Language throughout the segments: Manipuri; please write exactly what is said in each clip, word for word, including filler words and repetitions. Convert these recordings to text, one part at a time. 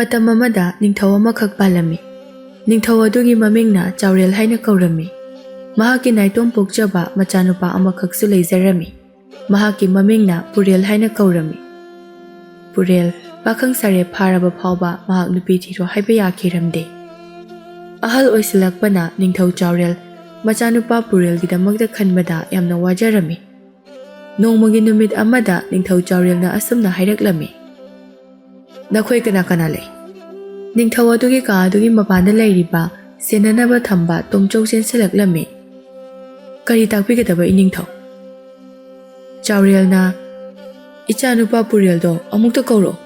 ꯃꯇꯝ ꯑꯃꯗ ꯅꯤꯡꯊꯧ ꯑꯃꯈꯛ ꯄꯥꯜꯂꯝꯃꯤ꯫ ꯅꯤꯡꯊꯧ ꯑꯗꯨꯒꯤ ꯃꯃꯤꯡꯅ ꯆꯥꯎꯔꯦꯜ ꯍꯥꯏꯅ ꯀꯧꯔꯝꯃꯤ꯫ ꯃꯍꯥꯛꯀꯤ ꯅꯥꯏꯇꯣꯝ ꯄꯣꯛꯆꯕ ꯃꯆꯥꯅꯨꯄꯥ ꯑꯃꯈꯛꯁꯨ ꯂꯩꯖꯔꯝꯃꯤ꯫ ꯃꯍꯥꯛꯀꯤ ꯃꯃꯤꯡꯅ ꯄꯨꯔꯦꯜ ꯍꯥꯏꯅ ꯀꯧꯔꯝꯃꯤ꯫ ꯄꯨꯔꯦꯜ ꯄꯥꯈꯪ ꯁꯥꯔꯦ ꯐꯥꯔꯕ ꯐꯥꯎꯕ ꯃꯍꯥꯛ ꯅꯨꯄꯤ ꯊꯤꯔꯣ ꯍꯥꯏꯕ ꯌꯥꯈꯤꯔꯝꯗꯦ꯫ ꯑꯍꯜ ꯑꯣꯏꯁꯤꯜꯂꯛꯄꯅ ꯅꯤꯡꯊꯧ ꯆꯥꯎꯔꯦꯜ ꯃꯆꯥꯅꯨꯄꯥ ꯄꯨꯔꯦꯜꯒꯤꯗꯃꯛꯇ ꯈꯟꯕꯗ ꯌꯥꯝꯅ ꯋꯥꯖꯔꯝꯃꯤ꯫ ꯅꯣꯡꯃꯒꯤ ꯅꯨꯃꯤꯠ ꯑꯃꯗ ꯅꯤꯡꯊꯧ ꯆꯥꯎꯔꯦꯜꯅ ꯑꯁꯨꯝꯅ ꯍꯥꯏꯔꯛꯂꯝꯃꯤ, "ꯅꯈꯣꯏ ꯀꯅꯥ ꯀꯅꯥ ꯂꯩ?" ꯅꯤꯡꯊꯧ ꯑꯗꯨꯒꯤ ꯀꯥ ꯑꯗꯨꯒꯤ ꯃꯄꯥꯟꯗ ꯂꯩꯔꯤꯕ ꯁꯦꯟꯅꯅꯕ ꯊꯝꯕ ꯇꯣꯝꯆꯧ ꯆꯦꯟꯁꯤꯜꯂꯛꯂꯝꯃꯤ꯫ "ꯀꯔꯤ ꯇꯥꯛꯄꯤꯒꯗꯕ, ꯏꯅꯤꯡꯊꯧ?" ꯆꯥꯎꯔꯦꯜꯅ, "ꯏꯆꯥꯅꯨꯄꯥ ꯄꯨꯔꯦꯜꯗꯣ ꯑꯃꯨꯛꯇ ꯀꯧꯔꯛꯑꯣ꯫"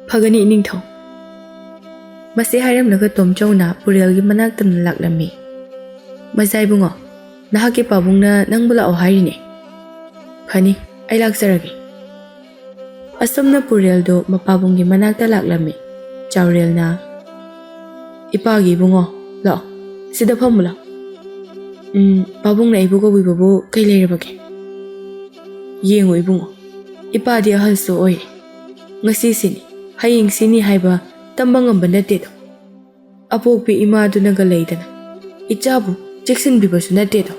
"ꯐꯒꯅꯤ, ꯏꯅꯤꯡꯊꯧ꯫" ꯃꯁꯤ ꯍꯥꯏꯔꯝꯂꯒ ꯇꯣꯝꯆꯧꯅ ꯄꯨꯔꯦꯜꯒꯤ ꯃꯅꯥꯛꯇ ꯂꯥꯛꯂꯝꯃꯤ꯫ "ꯃꯖꯥ ꯏꯕꯨꯡꯉꯣ, ꯅꯍꯥꯛꯀꯤ ꯄꯥꯕꯨꯡꯅ ꯅꯪꯕꯨ ꯂꯥꯛꯑꯣ ꯍꯥꯏꯔꯤꯅꯦ꯫" "ꯐꯅꯤ, ꯑꯩ ꯂꯥꯛꯆꯔꯒꯦ꯫" ꯑꯁꯨꯝꯅ ꯄꯨꯔꯦꯜꯗꯨ ꯃꯄꯥꯕꯨꯡꯒꯤ ꯃꯅꯥꯛꯇ ꯂꯥꯛꯂꯝꯃꯤ꯫ ꯆꯥꯎꯔꯦꯜꯅ, "ꯏꯄꯥꯒꯤ ꯏꯕꯨꯡꯉꯣ, ꯂꯥꯛꯑꯣ, ꯁꯤꯗ ꯐꯝꯃꯨ ꯂꯥꯛꯑꯣ꯫ ꯎꯝ, ꯄꯥꯕꯨꯡꯅ ꯑꯩꯕꯨ ꯀꯧꯕꯤꯕꯕꯨ ꯀꯩ ꯂꯩꯔꯕꯒꯦ? ꯌꯦꯡꯉꯨ ꯏꯕꯨꯡꯉꯣ, ꯏꯄꯥꯗꯤ ꯑꯍꯜꯁꯨ ꯑꯣꯏꯔꯦ꯫ ꯉꯁꯤ ꯁꯤꯅꯤ, ꯍꯌꯦꯡ ꯁꯤꯅꯤ ꯍꯥꯏꯕ ꯇꯝꯕ ꯉꯝꯕ ꯅꯠꯇꯦꯗꯣ꯫ ꯑꯄꯣꯛꯄꯤ ꯏꯃꯥꯗꯨꯅꯒ ꯂꯩꯗꯅ ꯏꯆꯥꯕꯨ ꯆꯦꯛꯁꯤꯟꯕꯤꯕꯁꯨ ꯅꯠꯇꯦꯗꯣ꯫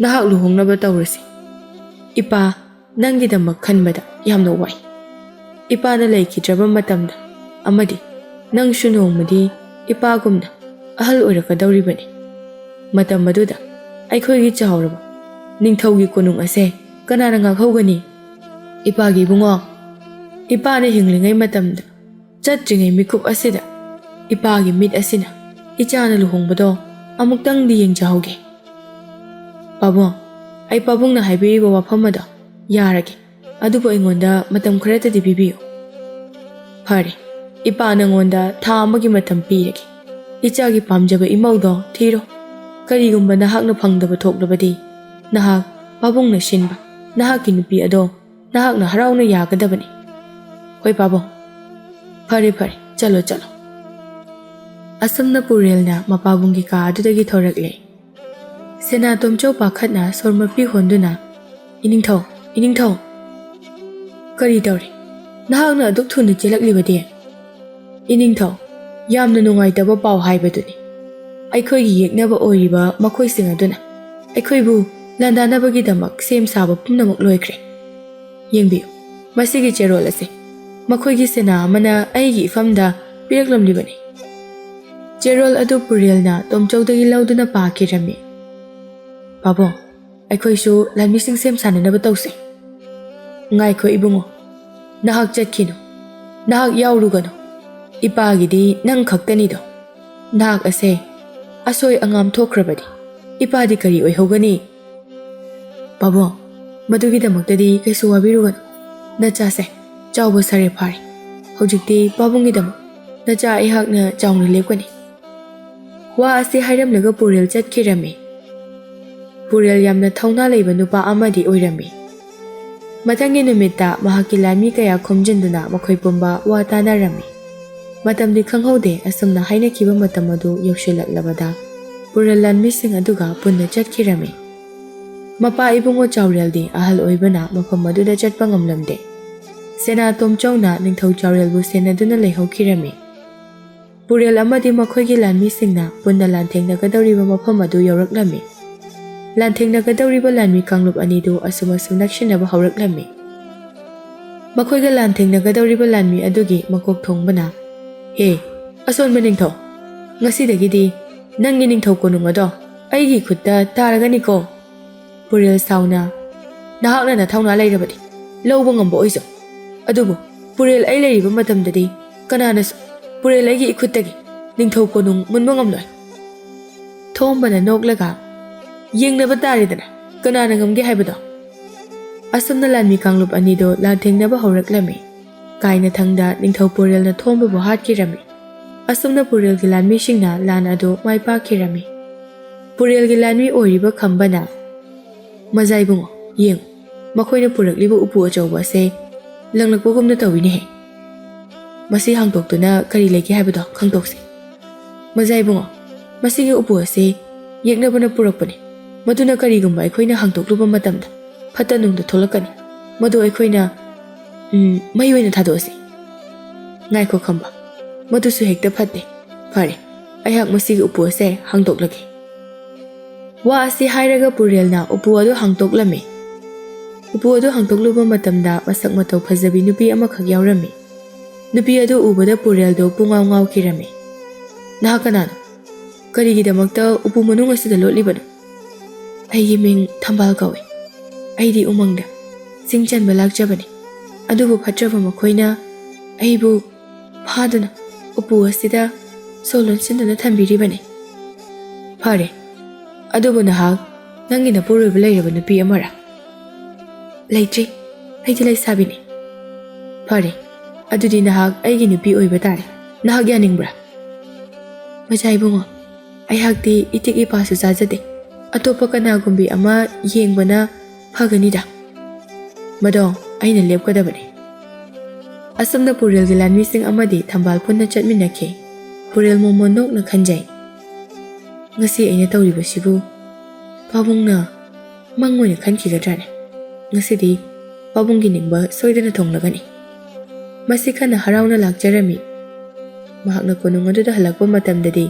ꯅꯍꯥꯛ ꯂꯨꯍꯣꯡꯅꯕ ꯇꯧꯔꯁꯤ꯫ ꯏꯄꯥ ꯅꯪꯒꯤꯗꯃꯛ ꯈꯟꯕꯗ ꯌꯥꯝꯅ ꯋꯥꯏ꯫ ꯏꯄꯥꯅ ꯂꯩꯈꯤꯗ꯭ꯔꯕ ꯃꯇꯝꯗ ꯑꯃꯗꯤ ꯅꯪꯁꯨ ꯅꯣꯡꯃꯗꯤ ꯏꯄꯥꯒꯨꯝꯅ ꯑꯍꯜ ꯑꯣꯏꯔꯛꯀꯗꯧꯔꯤꯕꯅꯤ꯫ ꯃꯇꯝ ꯑꯗꯨꯗ ꯑꯩꯈꯣꯏꯒꯤ ꯆꯥꯎꯔꯕ ꯅꯤꯡꯊꯧꯒꯤ ꯀꯣꯅꯨꯡ ꯑꯁꯦ ꯀꯅꯥꯅ ꯉꯥꯛꯍꯧꯒꯅꯤ? ꯏꯄꯥꯒꯤ ꯏꯕꯨꯡꯉꯣ, ꯏꯄꯥꯅ ꯍꯤꯡꯂꯤꯉꯩ ꯃꯇꯝꯗ ꯆꯠꯇ꯭ꯔꯤꯉꯩ ꯃꯤꯀꯨꯞ ꯑꯁꯤꯗ ꯏꯄꯥꯒꯤ ꯃꯤꯠ ꯑꯁꯤꯅ ꯏꯆꯥꯅ ꯂꯨꯍꯣꯡꯕꯗꯣ ꯑꯃꯨꯛꯇꯪꯗꯤ ꯌꯦꯡꯖꯍꯧꯒꯦ꯫ ꯄꯥꯕꯨꯡ, ꯑꯩ ꯄꯥꯕꯨꯡꯅ ꯍꯥꯏꯕꯤꯔꯤꯕ ꯋꯥꯐꯝ ꯑꯗꯣ ꯌꯥꯔꯒꯦ, ꯑꯗꯨꯕꯨ ꯑꯩꯉꯣꯟꯗ ꯃꯇꯝ ꯈꯔꯇꯗꯤ ꯄꯤꯕꯤꯌꯨ꯫" "ꯐꯔꯦ, ꯏꯄꯥ ꯅꯉꯣꯟꯗ ꯊꯥ ꯑꯃꯒꯤ ꯃꯇꯝ ꯄꯤꯔꯒꯦ꯫ ꯏꯆꯥꯒꯤ ꯄꯥꯝꯖꯕ ꯏꯃꯧꯗꯣ ꯊꯤꯔꯣ꯫ ꯀꯔꯤꯒꯨꯝꯕ ꯅꯍꯥꯛꯅ ꯐꯪꯗꯕ ꯊꯣꯛꯂꯕꯗꯤ ꯅꯍꯥꯛ ꯄꯥꯕꯨꯡꯅ ꯁꯤꯟꯕ ꯅꯍꯥꯛꯀꯤ ꯅꯨꯄꯤ ꯑꯗꯣ ꯅꯍꯥꯛꯅ ꯍꯔꯥꯎꯅ ꯌꯥꯒꯗꯕꯅꯤ꯫" "ꯍꯣꯏ ꯄꯥꯕꯨꯡ, ꯐꯔꯦ ꯐꯔꯦ, ꯆꯠꯂꯣ ꯆꯠꯂꯣ꯫" ꯑꯁꯨꯝꯅ ꯄꯨꯔꯦꯜꯅ ꯃꯄꯥꯕꯨꯡꯒꯤ ꯀꯥ ꯑꯗꯨꯗꯒꯤ ꯊꯣꯔꯛꯂꯦ꯫ ꯁꯦꯅꯥꯇꯣꯝꯆꯧ ꯄꯥꯈꯠꯅ ꯁꯣꯔ ꯃꯄꯤ ꯍꯣꯟꯗꯨꯅ, "ꯏꯅꯤꯡꯊꯧ, ꯏꯅꯤꯡꯊꯧ, ꯀꯔꯤ ꯇꯧꯔꯦ? ꯅꯍꯥꯛꯅ ꯑꯗꯨꯛ ꯊꯨꯅ ꯆꯦꯜꯂꯛꯂꯤꯕꯗꯤ?" ꯏꯅꯤꯡꯊꯧ, ꯌꯥꯝꯅ ꯅꯨꯡꯉꯥꯏꯇꯕ ꯄꯥꯎ ꯍꯥꯏꯕꯗꯨꯅꯤ꯫ ꯑꯩꯈꯣꯏꯒꯤ ꯌꯦꯛꯅꯕ ꯑꯣꯏꯔꯤꯕ ꯃꯈꯣꯏꯁꯤꯡ ꯑꯗꯨꯅ ꯑꯩꯈꯣꯏꯕꯨ ꯂꯥꯟꯗꯥꯅꯕꯒꯤꯗꯃꯛ ꯁꯦꯝ ꯁꯥꯕ ꯄꯨꯝꯅꯃꯛ ꯂꯣꯏꯈ꯭ꯔꯦ꯫ ꯌꯦꯡꯕꯤꯌꯨ, ꯃꯁꯤꯒꯤ ꯆꯦꯔꯣꯜ ꯑꯁꯤ ꯃꯈꯣꯏꯒꯤ ꯁꯦꯅꯥ ꯑꯃꯅ ꯑꯩꯒꯤ ꯏꯐꯝꯗ ꯄꯤꯔꯛꯂꯝꯂꯤꯕꯅꯤ꯫ ꯆꯦꯔꯣꯜ ꯑꯗꯨ ꯄꯨꯔꯦꯜꯅ ꯇꯣꯝꯆꯧꯗꯒꯤ ꯂꯧꯗꯨꯅ ꯄꯥꯈꯤꯔꯝꯃꯤ꯫ "ꯄꯥꯕꯨꯡ, ꯑꯩꯈꯣꯏꯁꯨ ꯂꯥꯟꯃꯤꯁꯤꯡ ꯁꯦꯝ ꯁꯥꯅꯅꯕ ꯇꯧꯁꯦ꯫" "ꯉꯥꯏꯈꯣ ꯏꯕꯨꯡꯉꯣ, ꯅꯍꯥꯛ ꯆꯠꯈꯤꯅꯨ, ꯅꯍꯥꯛ ꯌꯥꯎꯔꯨꯒꯅꯨ꯫ ꯏꯄꯥꯒꯤꯗꯤ ꯅꯪ ꯈꯛꯇꯅꯤꯗꯣ꯫ ꯅꯍꯥꯛ ꯑꯁꯦ ꯑꯁꯣꯏ ꯑꯉꯥꯝ ꯊꯣꯛꯈ꯭ꯔꯕꯗꯤ ꯏꯄꯥꯗꯤ ꯀꯔꯤ ꯑꯣꯏꯍꯧꯒꯅꯤ?" "ꯄꯥꯕꯨꯡ, ꯃꯗꯨꯒꯤꯗꯃꯛꯇꯗꯤ ꯀꯩꯁꯨ ꯋꯥꯕꯤꯔꯨꯒꯅꯨ꯫ ꯅꯆꯥꯁꯦ ꯆꯥꯎꯕ ꯁꯥꯔꯦ ꯐꯥꯔꯦ꯫ ꯍꯧꯖꯤꯛꯇꯤ ꯄꯥꯕꯨꯡꯒꯤꯗꯃꯛ ꯅꯆꯥ ꯑꯩꯍꯥꯛꯅ ꯆꯥꯎꯅ ꯂꯦꯞꯀꯅꯤ꯫" ꯋꯥ ꯑꯁꯤ ꯍꯥꯏꯔꯝꯂꯒ ꯄꯨꯔꯦꯜ ꯆꯠꯈꯤꯔꯝꯃꯤ꯫ ꯄꯨꯔꯦꯜ ꯌꯥꯝꯅ ꯊꯧꯅꯥ ꯂꯩꯕ ꯅꯨꯄꯥ ꯑꯃꯗꯤ ꯑꯣꯏꯔꯝꯃꯤ꯫ ꯃꯊꯪꯒꯤ ꯅꯨꯃꯤꯠꯇ ꯃꯍꯥꯛꯀꯤ ꯂꯥꯟꯃꯤ ꯀꯌꯥ ꯈꯣꯝꯖꯤꯟꯗꯨꯅ ꯃꯈꯣꯏ ꯄꯨꯝꯕ ꯋꯥ ꯇꯥꯅꯔꯝꯃꯤ꯫ ꯃꯇꯝꯗꯤ ꯈꯪꯍꯧꯗꯦ, ꯑꯁꯨꯝꯅ ꯍꯥꯏꯅꯈꯤꯕ ꯃꯇꯝ ꯑꯗꯨ ꯌꯧꯁꯤꯜꯂꯛꯂꯕꯗ ꯄꯨꯔꯦꯜ ꯂꯥꯟꯃꯤꯁꯤꯡ ꯑꯗꯨꯒ ꯄꯨꯟꯅ ꯆꯠꯈꯤꯔꯝꯃꯤ꯫ ꯃꯄꯥ ꯏꯕꯨꯡꯉꯣ ꯆꯥꯎꯔꯦꯜꯗꯤ ꯑꯍꯜ ꯑꯣꯏꯕꯅ ꯃꯐꯝ ꯑꯗꯨꯗ ꯆꯠꯄ ꯉꯝꯂꯝꯗꯦ꯫ ꯁꯦꯅꯥ ꯇꯣꯝꯆꯧꯅ ꯅꯤꯡꯊꯧ ꯆꯥꯎꯔꯦꯜꯕꯨ ꯁꯦꯟꯅꯗꯨꯅ ꯂꯩꯍꯧꯈꯤꯔꯝꯃꯤ꯫ ꯄꯨꯔꯦꯜ ꯑꯃꯗꯤ ꯃꯈꯣꯏꯒꯤ ꯂꯥꯟꯃꯤꯁꯤꯡꯅ ꯄꯨꯟꯅ ꯂꯥꯟꯊꯦꯡꯅꯒꯗꯧꯔꯤꯕ ꯃꯐꯝ ꯑꯗꯨ ꯌꯧꯔꯛꯂꯝꯃꯤ꯫ ꯂꯥꯟꯊꯦꯡꯅꯒꯗꯧꯔꯤꯕ ꯂꯥꯟꯃꯤ ꯀꯥꯡꯂꯨꯞ ꯑꯅꯤꯗꯨ ꯑꯁꯨꯝ ꯑꯁꯨꯝ ꯅꯛꯁꯤꯟꯅꯕ ꯍꯧꯔꯛꯂꯝꯃꯤ꯫ ꯃꯈꯣꯏꯒ ꯂꯥꯟꯊꯦꯡꯅꯒꯗꯧꯔꯤꯕ ꯂꯥꯟꯃꯤ ꯑꯗꯨꯒꯤ ꯃꯀꯣꯛ ꯊꯣꯡꯕꯅ, "ꯍꯦ, ꯑꯁꯣꯟꯕ ꯅꯤꯡꯊꯧ, ꯉꯁꯤꯗꯒꯤꯗꯤ ꯅꯪꯒꯤ ꯅꯤꯡꯊꯧ ꯀꯣꯅꯨꯡ ꯑꯗꯣ ꯑꯩꯒꯤ ꯈꯨꯠꯇ ꯇꯥꯔꯒꯅꯤꯀꯣ꯫" ꯄꯨꯔꯦꯜ ꯁꯥꯎꯅ, "ꯅꯍꯥꯛꯅ ꯅꯊꯧꯅꯥ ꯂꯩꯔꯕꯗꯤ ꯂꯧꯕ ꯉꯝꯕ ꯑꯣꯏꯖꯧ꯫ ꯑꯗꯨꯕꯨ ꯄꯨꯔꯦꯜ ꯑꯩ ꯂꯩꯔꯤꯕ ꯃꯇꯝꯗꯗꯤ ꯀꯅꯥꯅꯁꯨ ꯄꯨꯔꯦꯜ ꯑꯩꯒꯤ ꯏꯈꯨꯠꯇꯒꯤ ꯅꯤꯡꯊꯧ ꯀꯣꯅꯨꯡ ꯃꯨꯟꯕ ꯉꯝꯂꯣꯏ꯫" ꯊꯣꯝꯕꯅ ꯅꯣꯛꯂꯒ, "ꯌꯦꯡꯅꯕ ꯇꯥꯔꯦꯗꯅ, ꯀꯅꯥꯅ ꯉꯝꯒꯦ ꯍꯥꯏꯕꯗꯣ꯫" ꯑꯁꯨꯝꯅ ꯂꯥꯟꯃꯤ ꯀꯥꯡꯂꯨꯞ ꯑꯅꯤꯗꯨ ꯂꯥꯟꯊꯦꯡꯅꯕ ꯍꯧꯔꯛꯂꯝꯃꯤ꯫ ꯀꯥꯏꯅꯊꯪꯗ ꯅꯤꯡꯊꯧ ꯄꯨꯔꯦꯜꯅ ꯊꯣꯝꯕꯕꯨ ꯍꯥꯠꯈꯤꯔꯝꯃꯤ꯫ ꯑꯁꯨꯝꯅ ꯄꯨꯔꯦꯜꯒꯤ ꯂꯥꯟꯃꯤꯁꯤꯡꯅ ꯂꯥꯟ ꯑꯗꯨ ꯃꯥꯏ ꯄꯥꯛꯈꯤꯔꯝꯃꯤ꯫ ꯄꯨꯔꯦꯜꯒꯤ ꯂꯥꯟꯃꯤ ꯑꯣꯏꯔꯤꯕ ꯈꯝꯕꯅ, "ꯃꯖꯥ ꯏꯕꯨꯡꯉꯣ, ꯌꯦꯡꯉꯨ, ꯃꯈꯣꯏꯅ ꯄꯨꯔꯛꯂꯤꯕ ꯎꯄꯨ ꯑꯆꯧꯕ ꯑꯁꯦ ꯂꯪꯂꯛꯄꯒꯨꯝꯅ ꯇꯧꯏꯅꯦꯍꯦ꯫ ꯃꯁꯤ ꯍꯥꯡꯗꯣꯛꯇꯨꯅ ꯀꯔꯤ ꯂꯩꯒꯦ ꯍꯥꯏꯕꯗꯣ ꯈꯪꯗꯣꯛꯁꯤ꯫ ꯃꯖꯥ ꯏꯕꯨꯡꯉꯣ, ꯃꯁꯤꯒꯤ ꯎꯄꯨ ꯑꯁꯤ ꯌꯦꯛꯅꯕꯅ ꯄꯨꯔꯛꯄꯅꯤ꯫ ꯃꯗꯨꯅ ꯀꯔꯤꯒꯨꯝꯕ ꯑꯩꯈꯣꯏꯅ ꯍꯥꯡꯗꯣꯛꯂꯨꯕ ꯃꯇꯝꯗ ꯐꯠꯇ ꯅꯨꯡꯗ ꯊꯣꯛꯂꯛꯀꯅꯤ꯫ ꯃꯗꯨ ꯑꯩꯈꯣꯏꯅ, ꯎꯝ, ꯃꯩ ꯑꯣꯏꯅ ꯊꯥꯗꯣꯛꯑꯁꯤ꯫" "ꯉꯥꯏꯈꯣ ꯈꯝꯕ, ꯃꯗꯨꯁꯨ ꯍꯦꯛꯇ ꯐꯠꯇꯦ꯫ ꯐꯔꯦ, ꯑꯩꯍꯥꯛ ꯃꯁꯤꯒꯤ ꯎꯄꯨ ꯑꯁꯦ ꯍꯥꯡꯗꯣꯛꯂꯒꯦ꯫" ꯋꯥ ꯑꯁꯤ ꯍꯥꯏꯔꯒ ꯄꯨꯔꯦꯜꯅ ꯎꯄꯨ ꯑꯗꯨ ꯍꯥꯡꯗꯣꯛꯂꯝꯃꯤ꯫ ꯎꯄꯨ ꯑꯗꯨ ꯍꯥꯡꯗꯣꯛꯂꯨꯕ ꯃꯇꯝꯗ ꯃꯁꯛ ꯃꯇꯧ ꯐꯖꯕꯤ ꯅꯨꯄꯤ ꯑꯃꯈꯛ ꯌꯥꯎꯔꯝꯃꯤ꯫ ꯅꯨꯄꯤ ꯑꯗꯨ ꯎꯕꯗ ꯄꯨꯔꯦꯜꯗꯣ ꯄꯨꯡꯉꯥꯎ ꯉꯥꯎꯈꯤꯔꯝꯃꯤ꯫ "ꯅꯍꯥꯛ ꯀꯅꯥꯅꯣ? ꯀꯔꯤꯒꯤꯗꯃꯛꯇ ꯎꯄꯨ ꯃꯅꯨꯡ ꯑꯁꯤꯗ ꯂꯣꯠꯂꯤꯕꯅꯣ?" "ꯑꯩꯒꯤ ꯃꯤꯡ ꯊꯝꯕꯥꯜ ꯀꯧꯏ꯫ ꯑꯩꯗꯤ ꯎꯃꯪꯗ ꯆꯤꯡ ꯆꯟꯕ ꯂꯥꯛꯆꯕꯅꯤ꯫ ꯑꯗꯨꯕꯨ ꯐꯠꯇ꯭ꯔꯕ ꯃꯈꯣꯏꯅ ꯑꯩꯕꯨ ꯐꯥꯗꯨꯅ ꯎꯄꯨ ꯑꯁꯤꯗ ꯁꯣ ꯂꯣꯟꯁꯤꯟꯗꯨꯅ ꯊꯝꯕꯤꯔꯤꯕꯅꯤ꯫" "ꯐꯔꯦ, ꯑꯗꯨꯕꯨ ꯅꯍꯥꯛ ꯅꯪꯒꯤ ꯅꯄꯨꯔꯣꯏꯕ ꯂꯩꯔꯕ ꯅꯨꯄꯤ ꯑꯃꯔꯥ?" "ꯂꯩꯇ꯭ꯔꯤ, ꯑꯩꯗꯤ ꯂꯩꯁꯥꯕꯤꯅꯤ꯫" "ꯐꯔꯦ, ꯑꯗꯨꯗꯤ ꯅꯍꯥꯛ ꯑꯩꯒꯤ ꯅꯨꯄꯤ ꯑꯣꯏꯕ ꯇꯥꯔꯦ꯫ ꯅꯍꯥꯛ ꯌꯥꯅꯤꯡꯕ꯭ꯔꯥ?" "ꯃꯆꯥ ꯏꯕꯨꯡꯉꯣ, ꯑꯩꯍꯥꯛꯇꯤ ꯏꯇꯤꯛ ꯏꯄꯥꯁꯨ ꯆꯥꯖꯗꯦ꯫ ꯑꯇꯣꯞꯄ ꯀꯅꯥꯒꯨꯝꯕꯤ ꯑꯃ ꯌꯦꯡꯕꯅ ꯐꯒꯅꯤꯗ꯫ ꯃꯗꯣ ꯑꯩꯅ ꯂꯦꯞꯀꯗꯕꯅꯤ꯫" ꯑꯁꯨꯝꯅ ꯄꯨꯔꯦꯜꯒꯤ ꯂꯥꯟꯃꯤꯁꯤꯡ ꯑꯃꯗꯤ ꯊꯝꯕꯥꯜ ꯄꯨꯟꯅ ꯆꯠꯃꯤꯟꯅꯈꯤ꯫ ꯄꯨꯔꯦꯜ ꯃꯣꯃꯣꯟ ꯅꯣꯛꯅ ꯈꯟꯖꯩ, "ꯉꯁꯤ ꯑꯩꯅ ꯇꯧꯔꯤꯕꯁꯤꯕꯨ ꯄꯥꯕꯨꯡꯅ ꯃꯪ ꯑꯣꯏꯅ ꯈꯟꯈꯤꯒꯗ꯭ꯔꯥꯅꯦ? ꯉꯁꯤꯗꯤ ꯄꯥꯕꯨꯡꯒꯤ ꯅꯤꯡꯕ ꯁꯣꯏꯗꯅ ꯊꯨꯡꯂꯒꯅꯤ꯫" ꯃꯁꯤ ꯈꯟꯅ ꯍꯔꯥꯎꯅ ꯂꯥꯛꯆꯔꯝꯃꯤ꯫ ꯃꯍꯥꯛꯅ ꯀꯣꯅꯨꯡ ꯑꯗꯨꯗ ꯍꯜꯂꯛꯄ ꯃꯇꯝꯗꯗꯤ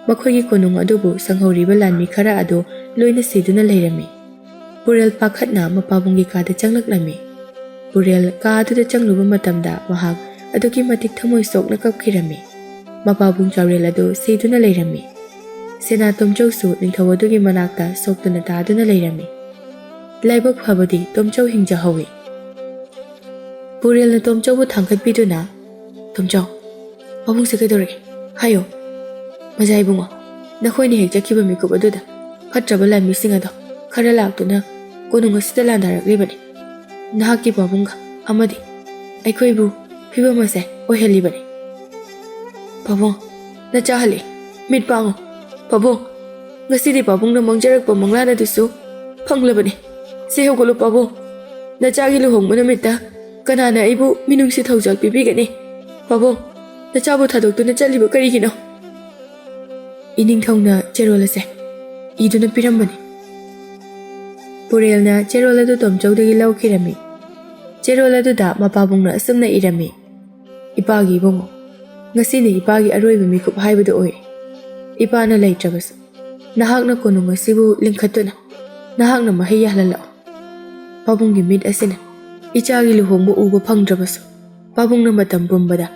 ꯃꯈꯣꯏꯒꯤ ꯀꯣꯅꯨꯡ ꯑꯗꯨꯕꯨ ꯁꯪꯍꯧꯔꯤꯕ ꯂꯥꯟꯃꯤ ꯈꯔ ꯑꯗꯨ ꯂꯣꯏꯅ ꯁꯤꯗꯨꯅ ꯂꯩꯔꯝꯃꯤ꯫ ꯄꯨꯔꯦꯜ ꯄꯥꯈꯠꯅ ꯃꯄꯥꯕꯨꯡꯒꯤ ꯀꯥꯗ ꯆꯪꯂꯛꯂꯝꯃꯤ꯫ ꯄꯨꯔꯦꯜ ꯀꯥ ꯑꯗꯨꯗ ꯆꯪꯂꯨꯕ ꯃꯇꯝꯗ ꯃꯍꯥꯛ ꯑꯗꯨꯛꯀꯤ ꯃꯇꯤꯛ ꯊꯃꯣꯏ ꯁꯣꯛꯅ ꯀꯞꯈꯤꯔꯝꯃꯤ꯫ ꯃꯄꯥꯕꯨꯡ ꯆꯥꯎꯔꯦꯜ ꯑꯗꯨ ꯁꯤꯗꯨꯅ ꯂꯩꯔꯝꯃꯤ꯫ ꯁꯦꯅꯥ ꯇꯣꯝꯆꯧꯁꯨ ꯅꯤꯡꯊꯧ ꯑꯗꯨꯒꯤ ꯃꯅꯥꯛꯇ ꯁꯣꯛꯇꯨꯅ ꯇꯥꯗꯨꯅ ꯂꯩꯔꯝꯃꯤ꯫ ꯂꯥꯏꯕꯛ ꯐꯕꯗꯤ ꯇꯣꯝꯆꯧ ꯍꯤꯡꯖꯍꯧꯏ꯫ ꯄꯨꯔꯦꯜꯅ ꯇꯣꯝꯆꯧꯕꯨ ꯊꯥꯡꯒꯠꯄꯤꯗꯨꯅ, "ꯇꯣꯝꯆꯧ, ꯄꯥꯕꯨꯡꯁꯦ ꯀꯩꯗꯧꯔꯒꯦ? ꯍꯥꯏꯌꯨ꯫" "ꯃꯖꯥ ꯏꯕꯨꯡꯉꯣ, ꯅꯈꯣꯏꯅ ꯍꯦꯛ ꯆꯠꯈꯤꯕ ꯃꯤꯀꯨꯞ ꯑꯗꯨꯗ ꯐꯠꯇ꯭ꯔꯕ ꯂꯥꯟꯃꯤꯁꯤꯡ ꯑꯗꯣ ꯈꯔ ꯂꯥꯛꯇꯨꯅ ꯀꯣꯅꯨꯡ ꯑꯁꯤꯗ ꯂꯥꯟꯗꯥꯔꯛꯂꯤꯕꯅꯤ꯫ ꯅꯍꯥꯛꯀꯤ ꯄꯥꯕꯨꯡꯒ ꯑꯃꯗꯤ ꯑꯩꯈꯣꯏꯕꯨ ꯐꯤꯕꯝ ꯑꯁꯦ ꯑꯣꯏꯍꯜꯂꯤꯕꯅꯤ꯫" "ꯄꯥꯕꯨꯡ, ꯅꯆꯥ ꯍꯜꯂꯛꯑꯦ꯫ ꯃꯤꯠ ꯄꯥꯡꯉꯨ꯫ ꯄꯥꯕꯨꯡ, ꯉꯁꯤꯗꯤ ꯄꯥꯕꯨꯡꯅ ꯃꯪꯖꯔꯛꯄ ꯃꯪꯂꯥꯟ ꯑꯗꯨꯁꯨ ꯐꯪꯂꯕꯅꯤ꯫ ꯁꯦ ꯍꯧꯒꯠꯂꯨ ꯄꯥꯕꯨꯡ꯫ ꯅꯆꯥꯒꯤ ꯂꯨꯍꯣꯡꯕ ꯅꯨꯃꯤꯠꯇ ꯀꯅꯥꯅ ꯑꯩꯕꯨ ꯃꯤꯅꯨꯡꯁꯤ ꯊꯧꯖꯥꯜ ꯄꯤꯕꯤꯒꯅꯤ? ꯄꯥꯕꯨꯡ, ꯅꯆꯥꯕꯨ ꯊꯥꯗꯣꯛꯇꯨꯅ ꯆꯠꯂꯤꯕ ꯀꯔꯤꯒꯤꯅꯣ?" ꯏꯅꯤꯡꯊꯧꯅ ꯆꯦꯔꯣꯜ ꯑꯁꯦ ꯏꯗꯨꯅ ꯄꯤꯔꯝꯕꯅꯤ꯫ ꯄꯨꯔꯦꯜꯅ ꯆꯦꯔꯣꯜ ꯑꯗꯨ ꯇꯣꯝꯆꯧꯗꯒꯤ ꯂꯧꯈꯤꯔꯝꯃꯤ꯫ ꯆꯦꯔꯣꯜ ꯑꯗꯨꯗ ꯃꯄꯥꯕꯨꯡꯅ ꯑꯁꯨꯝꯅ ꯏꯔꯝꯃꯤ, "ꯏꯄꯥꯒꯤ ꯏꯕꯨꯡꯉꯣ, ꯉꯁꯤꯅ ꯏꯄꯥꯒꯤ ꯑꯔꯣꯏꯕ ꯃꯤꯀꯨꯞ ꯍꯥꯏꯕꯗꯨ ꯑꯣꯏꯔꯦ꯫ ꯏꯄꯥꯅ ꯂꯩꯇ꯭ꯔꯕꯁꯨ, ꯅꯍꯥꯛꯅ ꯀꯣꯅꯨꯡ ꯑꯁꯤꯕꯨ ꯂꯤꯡꯈꯠꯇꯨꯅ ꯅꯍꯥꯛꯅ ꯃꯍꯩ ꯌꯥꯜꯍꯜꯂꯛꯎ꯫ ꯄꯥꯕꯨꯡꯒꯤ ꯃꯤꯠ ꯑꯁꯤꯅ ꯏꯆꯥꯒꯤ ꯂꯨꯍꯣꯡꯕ ꯎꯕ ꯐꯪꯗ꯭ꯔꯕꯁꯨ, ꯄꯥꯕꯨꯡꯅ ꯃꯇꯝ ꯄꯨꯝꯕꯗ